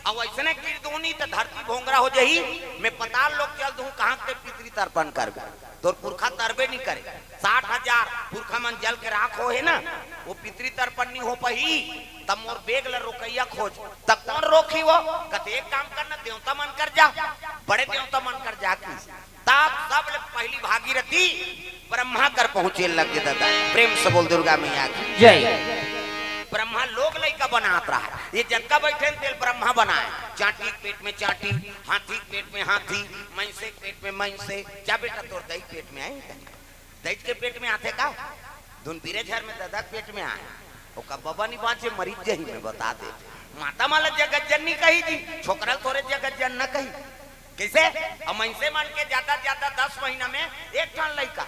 अब ऐसने गिर दूँ नहीं तो धरती भोंगरा हो जाही। मैं पताल लोक चल दूँ, कहाँ के पितृ तर्पण करबे, तोर पुरखा तरबे नहीं करे। साठ हजार पुरखा मन जल के राख हो है ना, वो पितृ तर्पण नहीं हो पाही। तब मोर बेग ला रोकैया खोज।" तब कौन रोकी वो? कहते, "एक काम करना, देवता मन कर जा, बड़े देवता मन कर जा।" की तब सबले पहली भागीरथी ब्रह्मा कर पहुंचे लग गे दादा। प्रेम से बोल दुर्गा मैया की। जय। ब्रह्मा लोग लइका बनात रहा, ये जतका बैठे तेल ब्रह्मा बनाए। चांटी के पेट में चांटी, हाथी के पेट में हाथी, मइनसे के पेट में मइनसे। जा बेटा, तोर दई के पेट में आए, दई के पेट में आथे का? धुन बीरे झर में दादा के पेट में आए, ओका बबा नहीं बांचे, मरीज जही में बता दे। माता माला जगत जननी कही जी, छोकरा ल थोरे जगत जन न कही। कैसे? अब मइनसे मन के ज्यादा से ज्यादा दस महीना में एक ठन लइका,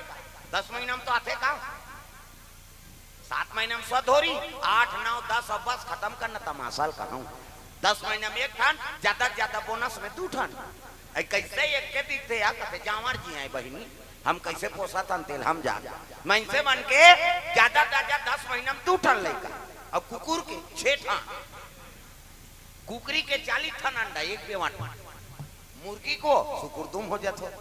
दस महीना में तो आथे का? सात महीना में सौ धोरी, आठ, नौ, दस, अब बस खत्म करना तमाशा ल कहूँ। दस महीना में एक ठन, ज्यादा से ज्यादा बोनस में दू ठन। ऐ कैसे एक के दिखते या कहते, "जांवर जी आए बहिनी, हम कैसे पोसा थन तेल हम जान।" मइनसे मन के ज्यादा से ज्यादा दस महीना में दू ठन लइका, और कुकुर के छह ठन, कुकरी के चालीस ठन अंडा एक बेवाट में, मुर्गी को सुकुरदुम हो जात हो।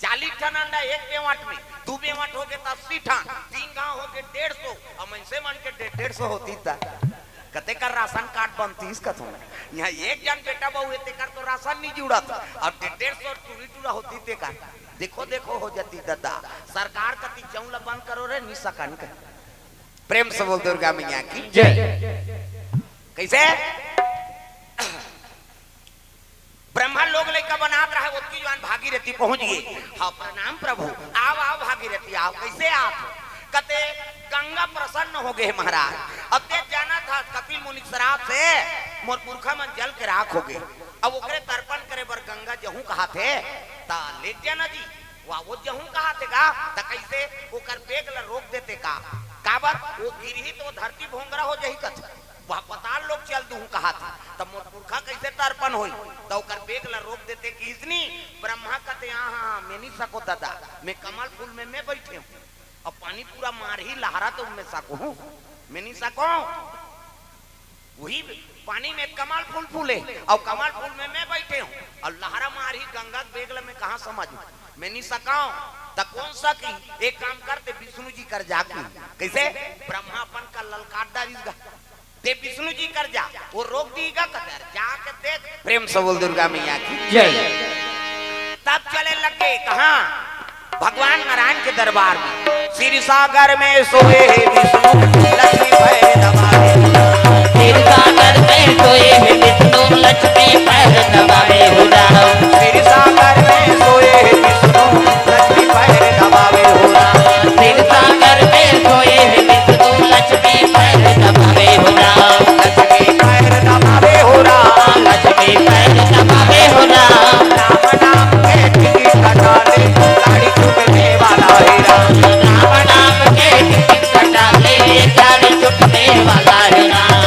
चालीस ठन अंडा एक बेवाट में, दू बेवाट हो गए तो अस्सी ठन, तीन गांव हो गए डेढ़ सौ, और मइनसे मन के डेढ़ डेढ़ सौ होती त कते कर राशन कार्ड बनतीस कथों। यहाँ एक जन बेटा बहू है, तेकर तो राशन नहीं जुड़त, और डेढ़ डेढ़ सौ टूरी टूरा होती तेकर। देखो देखो हो जाती दादा। सरकार कती चौला बंद करो रे, नहीं सकन के। प्रेम से बोल दुर्गा मैया की। जय। कैसे? ब्रह्मा लोग लइका बनात रहे, ओतकी जुवान भागीरथी पहुंच गई। "हाँ, प्रणाम प्रभु, आओ, आओ भागीरथी, आओ, कैसे आप?" कते, "गंगा प्रसन्न हो गए महाराज, अब ते जाना था कपिल मुनि के श्राप से मोर पुरखा मन जल के राख हो गए, अब ओकरे तर्पण करे बर गंगा जहूं कहा थे, ता लेट जाना जी।" "वाह, वो जहूं कहा थे गा, ता कैसे ओकर बेग ला रोक देते का?" "काबर? वो गिरही तो धरती भोंगरा हो जाही कथे।" वह पताल लोक चल दूहूं कहा था, तब मोर पुरखा कैसे तर्पण होई? त ओकर बेग ला रोक देते कि इसनी ब्रह्मा कते, "हाँ, हाँ, मैं नहीं सको दादा, मैं कमल फूल में मैं बैठे हूँ, अब पानी पूरा मारही लहरा तो मैं सको हूँ, मैं नहीं सको।" वही पानी में कमल फूल फूले और कमल फूल में मैं बैठे हूँ और लहरा मारही गंगा के बेग ला मैं कहाँ समझ, मैं नहीं सकाऊं। त कौन सा की एक काम करते, विष्णु जी कर जाके, कैसे ब्रह्मा अपन का ललकार डारिस गा, ते विष्णु जी कर जा, वो रोक दीगा कतर, जाके देख। प्रेम से बोल दुर्गा मैया की। जय। तब चले लगे कहाँ? भगवान नारायण के दरबार में। क्षीर सागर में सोए विष्णु, लक्ष्मी पैर दबावे। क्षीर सागर में सोए विष्णु, लक्ष्मी पैर दबावे हो राम। क्षीर सागर में सोए विष्णु, लक्ष्मी पैर दबावे हो राम। क्षीर सागर में सोए विष्णु, लक्ष्मी पैर दबावे हो राम। लक्ष्मी पैर दबावे हो राम। लक्ष्मी पैर दबावे हो राम। राम नाम के टिकट कटाले, गाड़ी छूटने वाला है राम। राम नाम के टिकट कटाले, गाड़ी छूटने वाला है राम।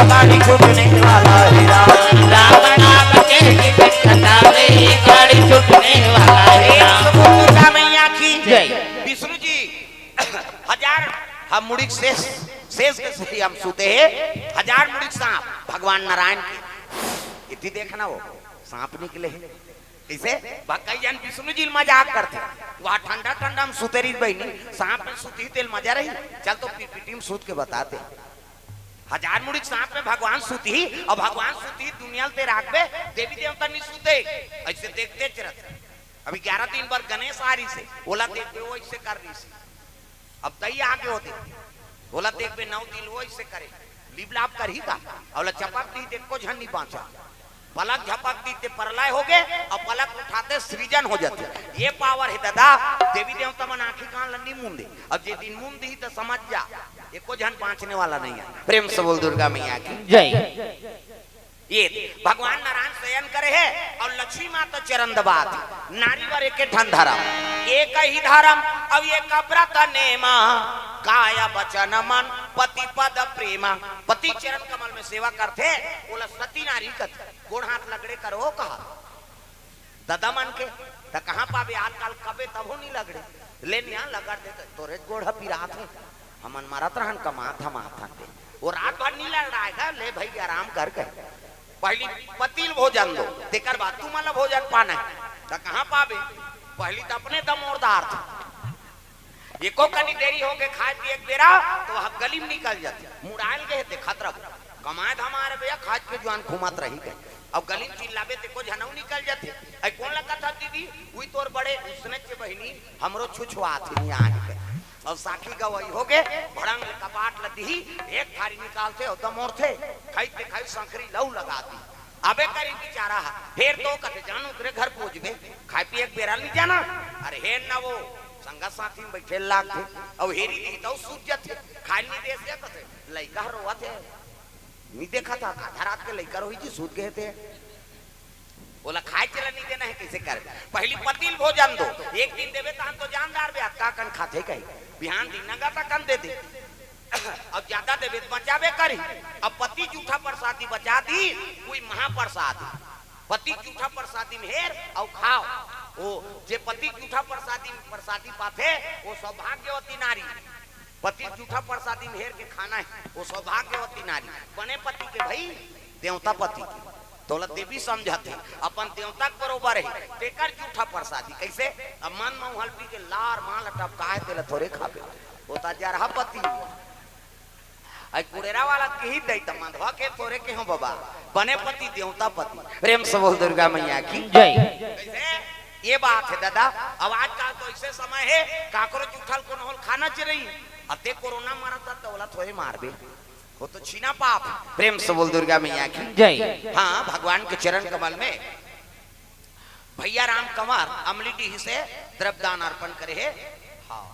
गाड़ी छूटने वाला है राम। राम नाम के टिकट कटाले, गाड़ी छूटने वाला है राम। दुर्गा मैया की जय। विष्णु जी हजार, हम मुड़ी के शेष, शेष के सही हम सूते हैं, हजार मुड़ी के सांप भगवान नारायण के। इति देखना वो सांप निकले हैं। कैसे? बा कई जन विष्णु जी मजाक करते, "वहाँ ठंडा ठंडा हम सूते रही बहनी, सांप में सूती तेल मजा रही, चल तो पीपीटी में सूत के बताते।" हजार मुड़ी के सांप में भगवान सुतही, अउ भगवान सुतही दुनिया ल ते राखबे, देवी देवता नहीं सुते, अइसे देखते चरत। अभी ग्यारह दिन बर गणेश आ रहिसे, ओला देखबे, वो अइसे कर रहिसे। अब दई आगे होते, ओला देखबे, नौ दिन वो अइसे करे, लिबलाब करही का, ओला चपक दी, ते एको झन नहीं बांचा। पलक झपक दी, ते परलय होगे, अउ पलक उठाते सृजन हो जाथे। ये पावर हे दादा, देवी देवता मन आंखी कान ल नहीं मूंदे। अब जे दिन मूंद दिही, त समझ जा, एको झन बांचने वाला नहीं हे। प्रेम से बोल दुर्गा मैया की। जय। ये भगवान नारायण शयन करे हे अउ लक्ष्मी माता चरण दबात हे। नारी बर एक ठन धरम, एक ही धरम अउ एक व्रत नेमा, काय वचन मन पति पद प्रेमा। पति चरण कमल में सेवा करथे, ओला सती नारी कथे। गोड़ हाथ लगड़े करो कहा ददा मन के, त कहाँ पाबे? आजकल कबे तभो नहीं लगड़े। ले निया लगड़ दे, त तोरे गोड़ ह पिरात हे। हमन मरत रहन, कमात धमात हन ते। वो रात भर नहीं लड़ाए का, ले भाई आराम कर के। पहली पति ल भोजन दो, तेकर बाद तुमन ल भोजन पाना हे। त कहाँ पाबे? पहली त अपने दमोरदार थे। एको कनी देरी होगे खाए पिए के बेरा, त वह गली में निकल जाथे। मुड़ायल गए हे, देखत रहो। कमाए धमाए भैया, खाए के जुआन घूमत रही गए। अब गली में चिल्लाबे, ते को झनऊ निकल जाथे। अई कोन ला कथा दीदी? उई तोर बड़े उसने के बहिनी, हमरो छुछुआत ही नहीं आए के। अब साखी गवाही होगे, भड़ंग कपाट ल दिही, एक थारी निकालथे, अउ दमोरथे, खाई ते खाई संकरी लऊ लगा दी। अबे करी बेचारा हा, फेर तो कथे जानो तेरे घर पहुंचबे, खाए पिए के बेरा नहीं जाना। अरे हे न वो संगत साथी में बैठे लागथे, अउ हेरी नहीं तो सूत जाथे, खाए नहीं दे से कथे, लइका ह रोवत हे, नहीं देखा था, आधा रात के लइका रोही जी सूत गए थे, ओला खाए चला नहीं देना है, कैसे कर? पहली पति ल भोजन दो, एक दिन देवे तहन तो जानदार बे, अतका कन खाथे कही, बिहान दिन नगा तकन दे दे। अब ज्यादा देबे त बचाबे करी। अब पति जूठा प्रसादी बचा दी, कोई महाप्रसाद। पति जूठा प्रसादी में हेर अउ खाओ। ओ, जे पति जूठा प्रसादी में प्रसादी पाथे, वो सौभाग्यवती नारी। पति जूठा प्रसादी में हेर के खाना है, वो सौभाग्यवती नारी। बने पति के भाई, देवता पति के। तोला देवी समझत हे, अपन देवता के बरोबर हे, तेकर जूठा प्रसादी। कैसे? अब मन म उहल पी के लार मां ल टपकाए, तेला थोरे खाबे। वो त जरहा पति। आई कुड़ेरा वाला कही दई त मंधवा के थोरे के हो बाबा। बने पति देवता पति। प्रेम से बोल दुर्गा मैया की। जय। कैसे? ये बात है दादा। अब आजकल तो ऐसे समय है, काकरो जूठा ल कोनो होल खाना च रही। अते कोरोना मारा था तो ओला थोरे मारबे। वो तो छीना पाप। प्रेम से बोल दुर्गा मैया की। जय। हाँ, भगवान के चरण कमल में भैया राम कंवर अमलीडीह से द्रव्यदान अर्पण करे हे। हाँ।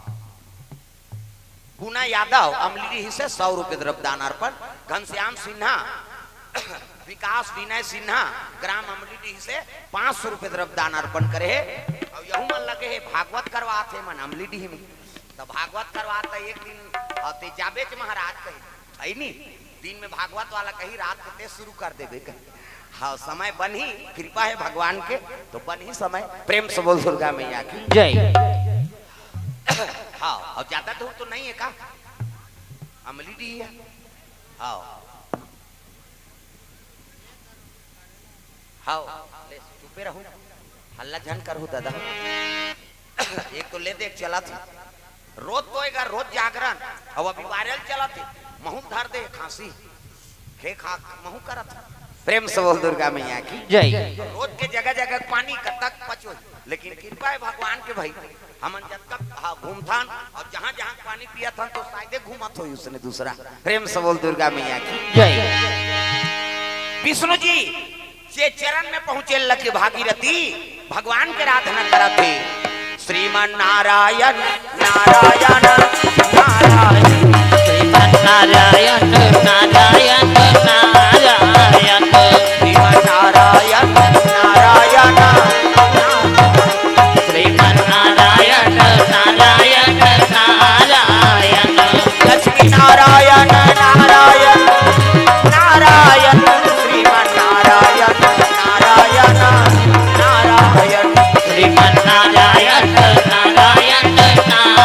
पूना यादव अमलीडीह से सौ रुपये द्रव्यदान अर्पण। घनश्याम सिन्हा, विकास विनय सिन्हा, ग्राम अमलीडीह से पाँच सौ रुपये द्रव्यदान अर्पण करे हे। अउ यहू मन लगे हे, भागवत करवात हे मन अमलीडीह में। त भागवत करवात त एक दिन, अ, ते जाबेच महाराज कही, है नी? दिन में भागवत वाला कही, रात के ते शुरू कर देबे कही। हाँ, समय बनही, कृपा है भगवान के, तो बनही समय। प्रेम से बोल दुर्गा मैया की। जय। हाँ, अउ ज्यादा दूर तो नहीं है का? अमलीडीह है। हाँ। हाँ, ले, चुपे रहू, हल्ला झन करहू दादा। एक तो ले देख चलत हे, रोज तो एकर रोज जागरण, अब अभी वायरल चलत हे, महू धर दे खांसी, हे खा महू करत हे। प्रेम से बोल दुर्गा मैया की। जय। रोज के जगह जगह पानी कतक पचो, लेकिन कृपा है भगवान के भाई, हमन जतका, हाँ, घूमथन अउ जहाँ जहाँ पानी पियथन तो शायदे घूमत होही उसने दूसरा। प्रेम से बोल दुर्गा मैया की। जय। विष्णु जी जे चरण में पहुँचे लगे भागीरथी, भगवान के आराधना करत हे। श्रीमन नारायण, नारायण, नारायण। श्रीमन नारायण, नारायण, नारायण। श्रीमन नारायण, नारायण, नारायण। श्रीमन नारायण, नारायण, नारायण। लक्ष्मी नारायण, नारायण, नारायण। श्रीमन नारायण, नारायण, नारायण। श्रीमन नारायण, नारायण, नारायण।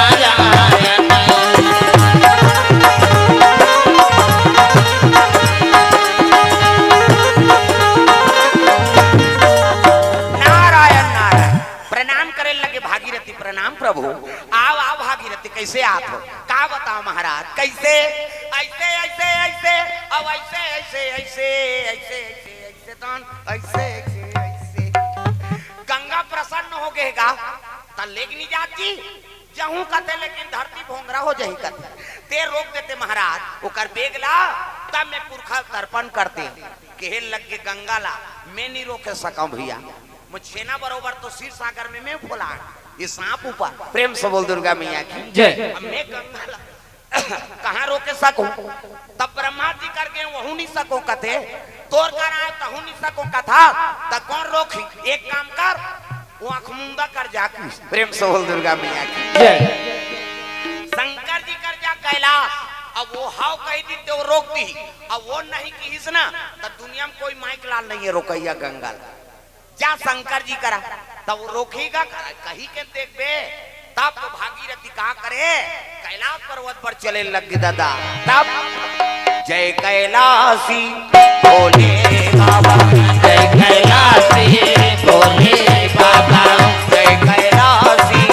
नारायण, नारायण। प्रणाम करे लगे भागीरथी, प्रणाम प्रभु। आव, आव भागीरथी, कैसे आत हो? का बताओ महाराज, कैसे? ऐसे ऐसे ऐसे, अब ऐसे ऐसे ऐसे, ऐसे ऐसे ऐसे तन, ऐसे ऐसे ऐसे। गंगा प्रसन्न हो गे गा, त लेग नी जात जी। जहूं कथे, लेकिन धरती भोंगरा हो जही कथे। ते रोक देते महाराज ओकर बेग ला, तब मैं पुरखा तर्पण करते। कहे लग गे गंगा ला, मैं नी रोके सकंव भैया, मोर छेना बरोबर तो क्षीर सागर में मैं फुलान, ये सांप ऊपर। प्रेम से बोल दुर्गा मैया की जय। अब मैं गंगा ला कहां रोके सको? तब ब्रह्मा जी कर गे, वहू नी सको कथे, तोर कर आए तहू नी सको कथा, त कौन रोकही? एक काम कर, वो आंख मुंदा कर जा। प्रेम से बोल दुर्गा मैया की जय। शंकर जी कर जा कैलाश। अब वो हाव कही दी तो वो रोक दी, अब वो नहीं किहिस ना, त दुनिया में कोई माइक लाल नहीं है रोकैया गंगा ला। जा शंकर जी करा, तब वो रोकही गा करा, कही के देखबे। तब तो भागीरथी का करे, कैलाश पर्वत पर चले लग गे दादा। तब जय कैलाशी भोले बाबा, जय कैलाशी भोले बाबा, जय कैलाशी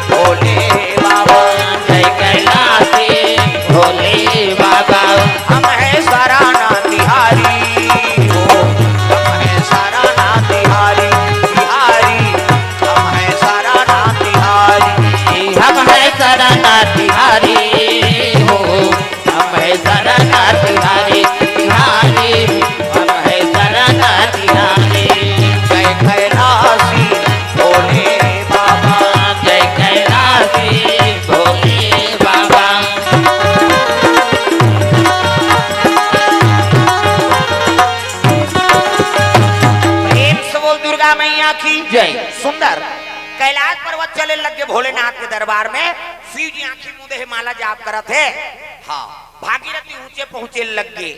भोले बाबा, जय कैलाशी भोले बाबा। हम है शरण तिहारी हो, हम है शरण तिहारी, तिहारी, हम है शरण तिहारी। हम है शरण तिहारी हो, हम है शरण तिहारी, तिहारी, हम है शरण तिहारी। जय कैलाशी भोले बाबा, जय कैलाशी भोले बाबा। प्रेम से बोल दुर्गा मैया की जय। सुंदर। कैलाश पर्वत चले लग गे भोलेनाथ के दरबार में। शिव जी आंखी मूंदे हे, माला जाप करत हे। हाँ, भागीरथी ऊंचे पहुंचे लग गे।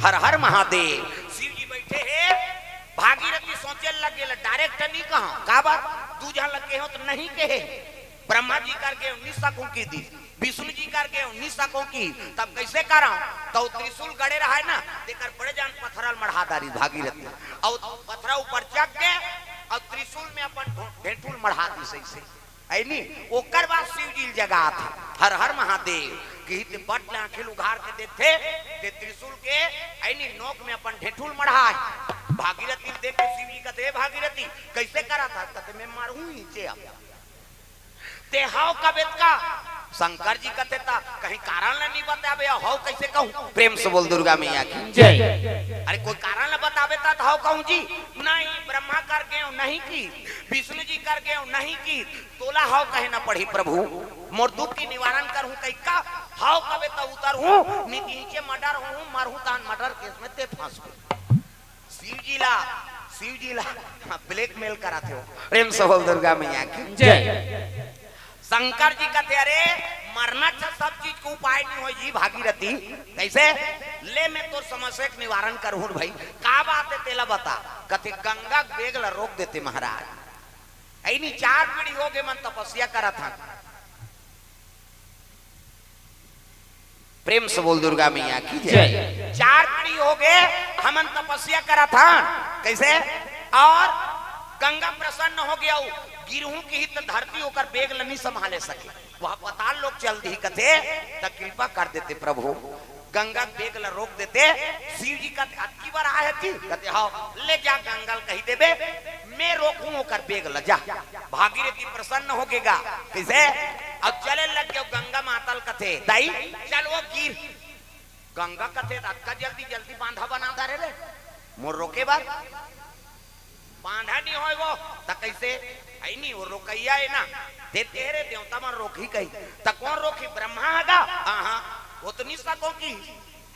हर हर महादेव। शिव जी बैठे हे, भागीरथी सोचे लग गे, डायरेक्ट नहीं कहा, का बात? दू झन लग गे हो तो नहीं कहे। ब्रह्मा जी कर गे, नी सकूं कहि दी। विष्णु जी कर गे, नी सकूं कहि। तब कैसे करा? तो त्रिशूल गड़े रहा है ना, तेकर बड़े जान पथरा ल मढ़ा डारी भागीरथी। और पथरा ऊपर चढ़ के और त्रिशूल में अपन ढो-, ढेंठुल मढ़ा दी सही से। ऐनी, ओकर बाद शिव जी ल जगात हे, हर हर महादेव। कही ते बट ले आंखी ल उघार के देखथे, ते त्रिशूल के ऐनी नोक में अपन ढेंठुल मढ़ा हे। भागीरथी ल देख के शिव जी कथे, "हे भागीरथी, कैसे करत हस?" कथे, "मैं मरहूं नीचे अब।" ते हव कबे त का? शंकर जी कथे, "त कहीं कारण ल नी बताबे, हव कैसे कहूं?" प्रेम से बोल दुर्गा मैया की जय। अरे कोई कारण ल बताबे त हव कहूं जी? नहीं, ब्रह्मा कर गेंव नहीं कहि, विष्णु जी कर गेंव नहीं कहि, तोला हव कहे न पड़ही प्रभु, मोर दुख के निवारण करहूं कहि का? हव कबे त उतरहूं, नी त नीचे मर्डर होहूं, मरहूं तहां मर्डर केस में ते फंसबे। शिव जी ला, शिव जी ला blackmail कराथे हो। प्रेम से बोल दुर्गा मैया की जय। शंकर जी कथे, "अरे, मरना छ, सब चीज के उपाय नहीं होय जी भागीरथी।" "कैसे?" "ले, मैं तोर समस्या के निवारण करहूं भाई।" "का बात हे, तेला बता।" कथे, "गंगा के बेग ला रोक देते महाराज। ऐनी चार पीढ़ी हो गे मन तपस्या करत हन।" प्रेम से बोल दुर्गा मैया की जय। जय। चार पीढ़ी हो गे, हमन तपस्या करत हन। कैसे? और गंगा प्रसन्न हो गे, गिरहूं कही त धरती ओकर बेग ल नी संभाले सके, वह पताल लोक चल दी कथे, त कृपा कर देते प्रभु, गंगा के बेग ल रोक देते। शिव जी कथे, "अतकी बार आए हस जी?" कथे, "हव।" "ले जा गंगा ल कहि देबे, मैं रोकहूं ओकर बेग ल, जा।" भागीरथी प्रसन्न हो गे गा। कैसे? अब चले लग गे गंगा माता ल कथे, "दाई, चल वो गिर।" गंगा कथे, "अतका जल्दी जल्दी बांधा बना डारे रे, मोर रोके बर बांधा नी होय वो, त कैसे?" "ऐनी, वो रोकैया हे ना, ते तेरे देवता मन रोकही कही, त कौन रोकही? ब्रह्मा हे गा?" "हां हां, वो तो नी सकूं कहि।"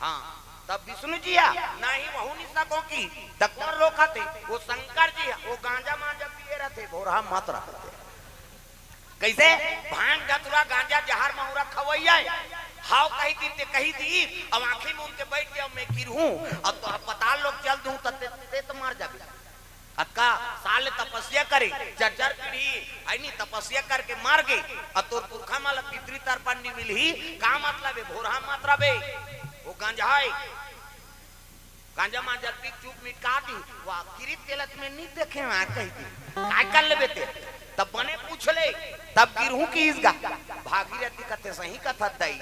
"हां, तब विष्णु जी हे?" "नहीं, वहू नी सकूं कहि।" "त कौन रोकथे?" "वो शंकर जी हे, वो गांजा मांजा पिए रहथे, भोरहा मत रहथे।" कैसे? भांग धतुरा गांजा जहर महुरा खवैया हे। हव कहि दी ते कहि दी, अब आंखी मूंद के बैठ जाओ, मैं गिरहूं, अब तो पताल लोक चल दूं, त ते, ते तो मर जाबे। अतका साल तपस्या करे, चार चार पीढ़ी ऐनी तपस्या करके मर गे, अब तोर पुरखा मन ला पितृ तर्पण नी मिलही, का मतलब हे? भोरहा मत रहबे, वो गांजा हे। गांजा मांजा पी के चूक मिटका दी, वाह, किरीत तेलत में नी देखे हंव कहि दी। काय कर लेबे ते? त तब बने पूछ ले, तब गिरहूं किहिस गा। भागीरथी कथे, "सही कथस दई,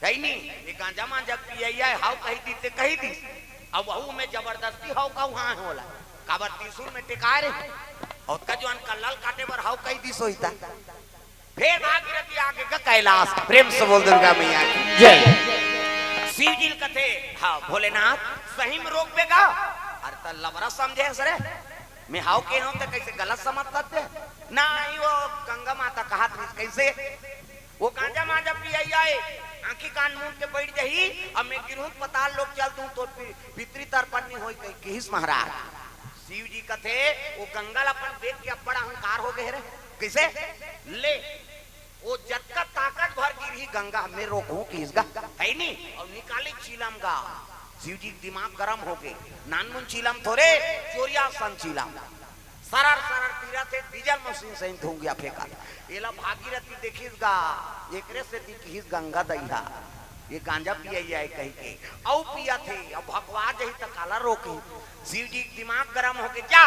दई नी, ये गांजा मांजा पियइया हे, हव कहि दिस ते कहि दिस, अब वहू में जबरदस्ती हव का उहां हे ओला, काबर त्रिशूल में टेकाय रहे, अउ ओतका जुवार कल्ला ल काटे बर हव कहि दिस होही ता।" फेर भागीरथी आगे गा कैलाश, प्रेम से बोल दुर्गा मैया की जय। शिव जी ल कथे, "हां भोलेनाथ, सही में रोकबे गा?" "अरे त लबरा समझे हस रे, मैं हव के हंव त कइसे गलत समझथस ते?" "नहीं, वो गंगा माता कहत रहिस कइसे, वो गांजा मांजा पियइया हे, आंखी कान मूंद के बइठ जही, अब मैं गिरहूं पताल लोक चल दूं तो पि-, पितृ तर्पण नहीं होही," कहि किहिस महाराज। शिव जी कथे, "वो गंगा ल अपन देख के अब्बड़ अहंकार हो गे रे, कइसे ले, वो जतका ताकत भर गिरही गंगा, मैं रोकहूं किहिस गा, हे नी?" अउ निकालिस चीलम गा। शिव जी के दिमाग गरम हो गे, नानमुन चीलम थोरे, चोरिया असन चीलम, सरर सरर पीरत हे, डीजल मशीन सही धुंगिया फेंकत। एला भागीरथी देखिस गा, एकरे सेती किहिस गंगा दई हा, ये गांजा पियइया हे कहि के, अउ पियत हे, अउ भकवा जही त काला रोकही। शिव जी के दिमाग गरम हो गे, "जा,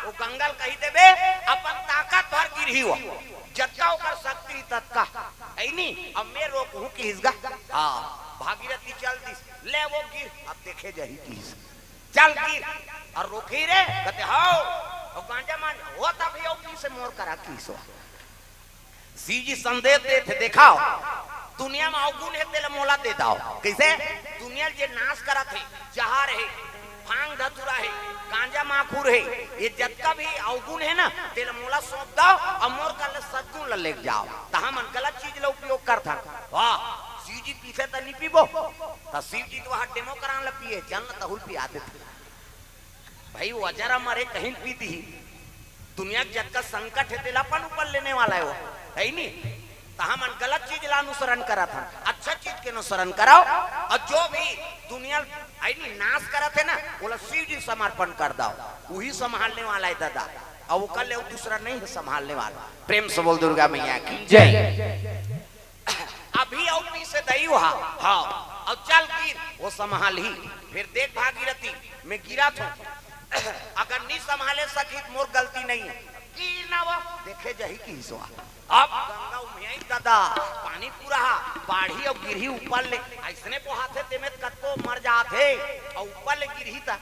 वो गंगा ल कहि देबे, अपन ताकत भर गिरही वो, जतका ओकर शक्ति ततका, हे नी, अब मैं रोकहूं किहिस गा।" हां, भागीरथी चल दिस, "ले वो गिर, अब देखे जही किहिस, चल गिर।" अउ रोकही रे, कथे, "हव, वो गांजा मांजा, वो तब ही अउ पीसे मोर करा किहिस वो।" शिव जी संदेश देथे, "देखव, दुनिया म अवगुण हे, तेला मोला दे दव।" कइसे? दुनिया ल जे नाश करत हे, जहर हे, भांग धतूरा हे, गांजा माखुर हे, ये जतका भी अवगुण हे ना, तेला मोला सौंप दव, अउ मोर कर ले सद्गुण ल लेके जाव। त हमन गलत चीज ल उपयोग करथन। वाह, शिव जी पीथे त नी पीबो? त शिव जी तो वहां डेमो करान ल पिए, चल न तहूं ल पिया देथे। भाई, वो अजर अमर हे, कहीं पी दिही। दुनिया के जतका संकट हे, तेला अपन ऊपर लेने वाला हे वो, हे नी? त हमन गलत चीज ला अनुसरण करत हन, अच्छा चीज के अनुसरण करव। अउ जो भी दुनिया, हे नी, नाश करत हे ना, ओला शिव जी समर्पण कर दव, उही संभालने वाला हे ददा। अउ ओकर ले अउ दूसरा नहीं हे संभालने वाला। प्रेम से बोल दुर्गा मैया की जय। अभी अउ पीसे दई हा, हां, अउ चल गिर, वो संभालही। फेर देख भागीरथी, मैं गिरत हंव, अगर नी संभाले सकिस त मोर गलती नहीं हे, गिर ना वो, देखे जही किहिस वो। अब गंगा उम्हियाइस ददा, पानी पूरा हा, बाढ़ही अउ गिरही ऊपर ले, अइसने बोहाथे तेमे त कतको मर जाथे, अउ ऊपर ले गिरही त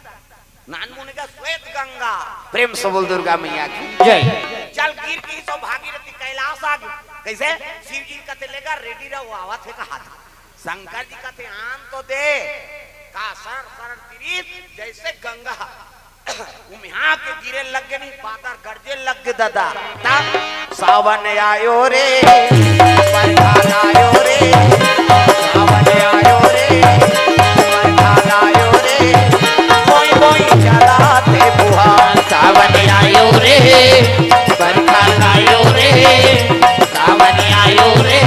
नानमुन गा श्वेत गंगा। प्रेम से बोल दुर्गा मैया की जय। चल गिर किहिस ओ भागीरथी कैलाश आ गे। कइसे? शिव जी कथे, "ले गा, रेडी रह, वो आवत हे," कहा था। शंकर जी कथे, "आन तो दे।" का सरर सरर पीरिस, जइसे गंगा उम्हिया के गिरे लग गे, नहीं, बादर गरजे लग गे ददा। तब सावन आयो रे, बरखा लायो रे, सावन आयो रे, बरखा लायो रे, बोई बोई चलाथे फुहार। सावन आयो रे, बरखा लायो रे, सावन आयो रे,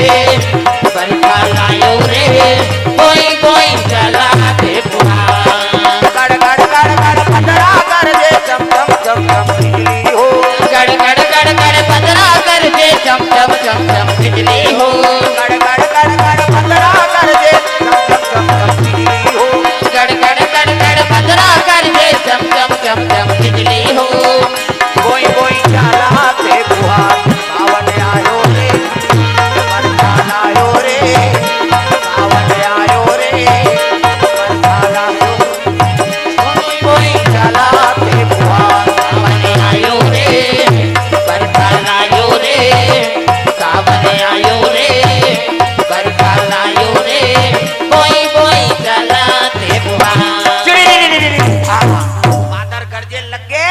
बरखा लायो रे, बोई बोई चलाथे फुहार। गड़ गड़ गड़ गड़ भद्रा गरजे, चम चम चम चम बिजली हो। गड़ गड़ गड़ गड़ भद्रा गरजे, चम चम चम चम बिजली हो। गड़ गड़ गड़ गड़ भद्रा गरजे, चम चम चम चम बिजली हो। गड़ गड़ गड़ गड़ भद्रा गरजे, चम चम चम चम बिजली हो। बोई बोई चलाथे फुहार, सावन आयो रे, बरसात आयो रे, सावन आयो रे, बरसात आयो रे। बोई बोई चलाथे फुहार, सावन आयो रे, बरसात आयो रे, सावन आयो रे, बरसात आयो रे, बोई बोई चलाथे फुहार। बादर गरजे लग गे।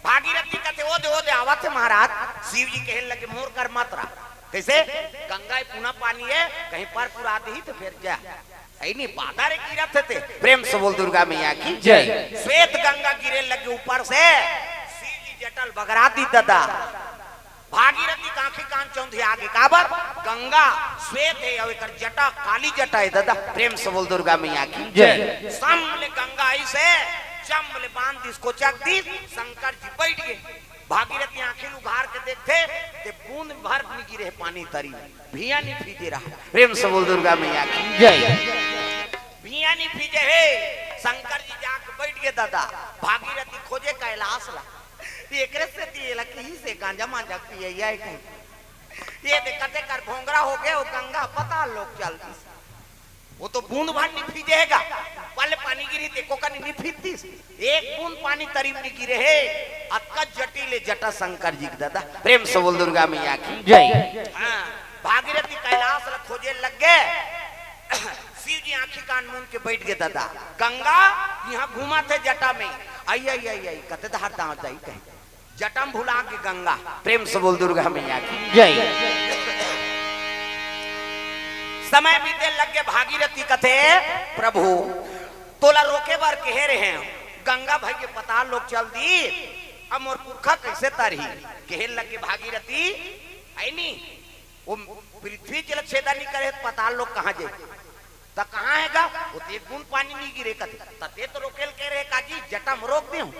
भागीरथी कथे, "ओ दे, ओ दे, आवत हे महाराज।" शिव जी कहे लगे, "मोर कर मत रहा।" कइसे? गंगा ए पुना पानी हे, कहीं पर पुरा दिही त फेर जा। अइ नहीं, बादर गिरत हे ते। प्रेम से बोल दुर्गा मैया की जय। श्वेत गंगा गिरे लगे ऊपर से, शिव जी जटा ल बगरा दिस ददा। भागीरथी के आंखी कान चौंधिया गे, काबर? गंगा श्वेत हे अउ एकर जटा काली जटा हे ददा। प्रेम से बोल दुर्गा मैया की जय। सम ले गंगा अइसे, चम ले बांध दिस, कोचक दिस, शंकर जी बइठ गे। भागीरथी आंखी ल उघार के देखथे, ते बूंद भर नी गिरे हे पानी तरी में, भुइयां नी भीजे रहा। प्रेम से बोल दुर्गा मैया की जय। भुइयां नी भीजे हे, शंकर जी जाके बइठ गे ददा। भागीरथी खोजे कैलाश ला, एकरे सेती एला किहिस हे मांजा मांजा पिए ये कहीं। ये देखते कर भोंगरा हो गए, वो गंगा पताल लोक चल दिस। वो तो बूंद भर नहीं भीजेगा, पल पानी गिरी ते को कनी नहीं भीजतीस। एक बूंद पानी तरी में नहीं गिरे हे। अतका जटिल ए जटा शंकर जी के दादा। प्रेम से बोल दुर्गा मैया की। जय। हाँ, भागीरथी कैलाश ल खोजे लग गए। शिव जी आंखी कान मूंद के बैठ गए दादा। गंगा यहाँ घूमत हे जटा में। आई आई आई आई कते धार दांव जाई कहे। जटा म भुला गे गंगा। प्रेम से बोल दुर्गा मैया की। जय। समय बीते लग गे, भागीरथी कथे, प्रभु तोला रोके बर कहे रहे हंव, गंगा भई के पताल लोक चल दी, अब मोर पुरखा कैसे तरही? कहे लग गे भागीरथी, है नी, वो पृथ्वी जल छेदा नहीं करे त पताल लोक कहाँ जाई? त कहाँ हे गा? वो तो एक बूंद पानी नहीं गिरे कथे। त ते तो रोकेल कहे रहे काजी, जटा म रोक देहूं।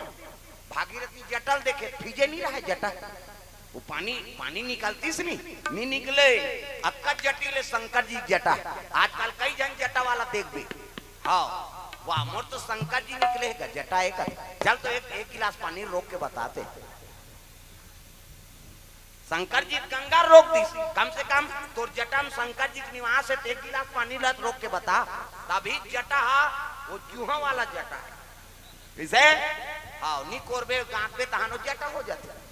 भागीरथी जटा ल देखे, भीजे नहीं रहे जटा। वो पानी, पानी निकलतीस नहीं, नहीं निकले। अतका जटिल ए शंकर जी के जटा। आजकल कई झन जटा वाला देखबे। हाँ, वाह, मोर तो शंकर जी निकले हे गा, जटा एक। चल तो एक, एक गिलास पानी रोक के बताते। शंकर जी गंगा रोक दिस, कम से कम तोर जटा म शंकर जी के निवास हे, त एक गिलास पानी ला रोक के बता। तभी जटा हा, वो जूहा वाला जटा हे। कइसे? हाँ, नी कोरबे, गांकबे, तहानो जटा हो जाथे।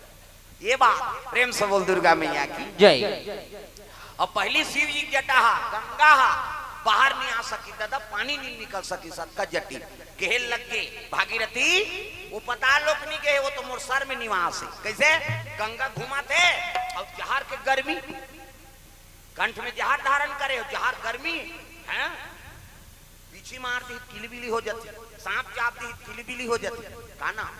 ये बात, प्रेम से बोल दुर्गा मैया की। जय। अब पहली शिव जी के जटा हा, गंगा हा, बाहर नहीं आ सकी दादा, पानी नहीं निकल सकी, सतका जटी। कहे लग गे, भागीरथी, वो पताल लोक नहीं गए, वो तो मोर सर में निवास हे। कैसे? गंगा घुमाथे, अउ जहर के गर्मी, कंठ में जहर धारण करे, अउ जहर गर्मी, हैं? बिच्छी मार दी, किलबिली हो जाथे, सांप चाब दी, किलबिली हो जाथे। का नाम?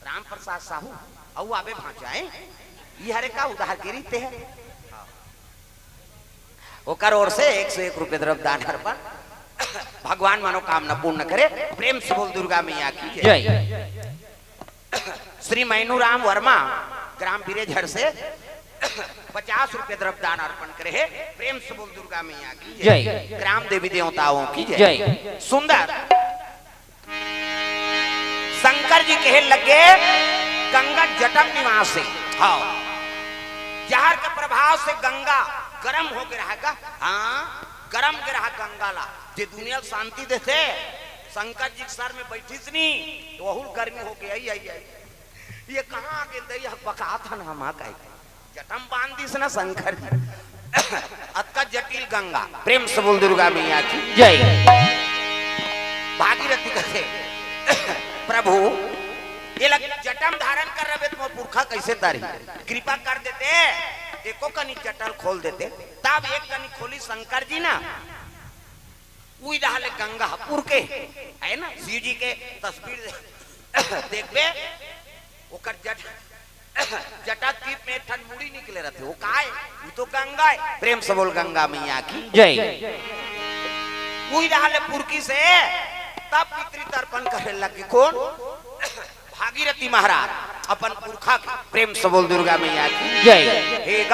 राम प्रसाद साहू, अउ आबे भांचा हे, ई हरे का उधार गिरी ते हे। ओकर ओर से एक सौ एक रुपये द्रव्य दान अर्पण। भगवान मनोकामना पूर्ण करे। प्रेम से बोल दुर्गा मैया की जय। जय। श्री मैनू राम वर्मा, ग्राम बिरेझर से पचास रुपये द्रव्य दान अर्पण करे हे। प्रेम से बोल दुर्गा मैया की जय। जय। ग्राम देवी देवताओं की जय। जय। सुंदर। शंकर जी कहे लगे, "गंगा जटा म निवास हे।" हाँ, जहर के प्रभाव से गंगा गरम हो गे रहा गा। हाँ, गरम गे रहा गंगा ला, जे दुनिया ल शांति देथे। शंकर जी के सर में बैठिस नी, तो वहू ल गर्मी हो गे। आई, आई, आई, ये कहाँ आ गे दई, बकात हन हम, हाँ, काहे? जटा म बांध दिस ना शंकर जी। अतका जटिल गंगा। प्रेम से बोल दुर्गा मैया की जय। भागीरथी कथे, "प्रभु, ये लग जटा म धारण कर रहे त मोर पुरखा कैसे तरही? कृपा कर देते, एको कनी जटा ल खोल देते।" तब एक कनी खोली शंकर जी ना, उई डहा ले गंगा पुरके, है ना, शिव जी के तस्वीर देखबे, ओकर जट-, जटा टीप में एक ठन मुड़ी निकले रहथे, वो काय? वो तो गंगा हे। प्रेम से बोल गंगा मैया की जय। उई डहा ले पुरकी से तब पितृ तर्पण करे लगे। कौन? भागीरथी महाराज अपन पुरखा के। प्रेम से बोल दुर्गा मैया की जय। हे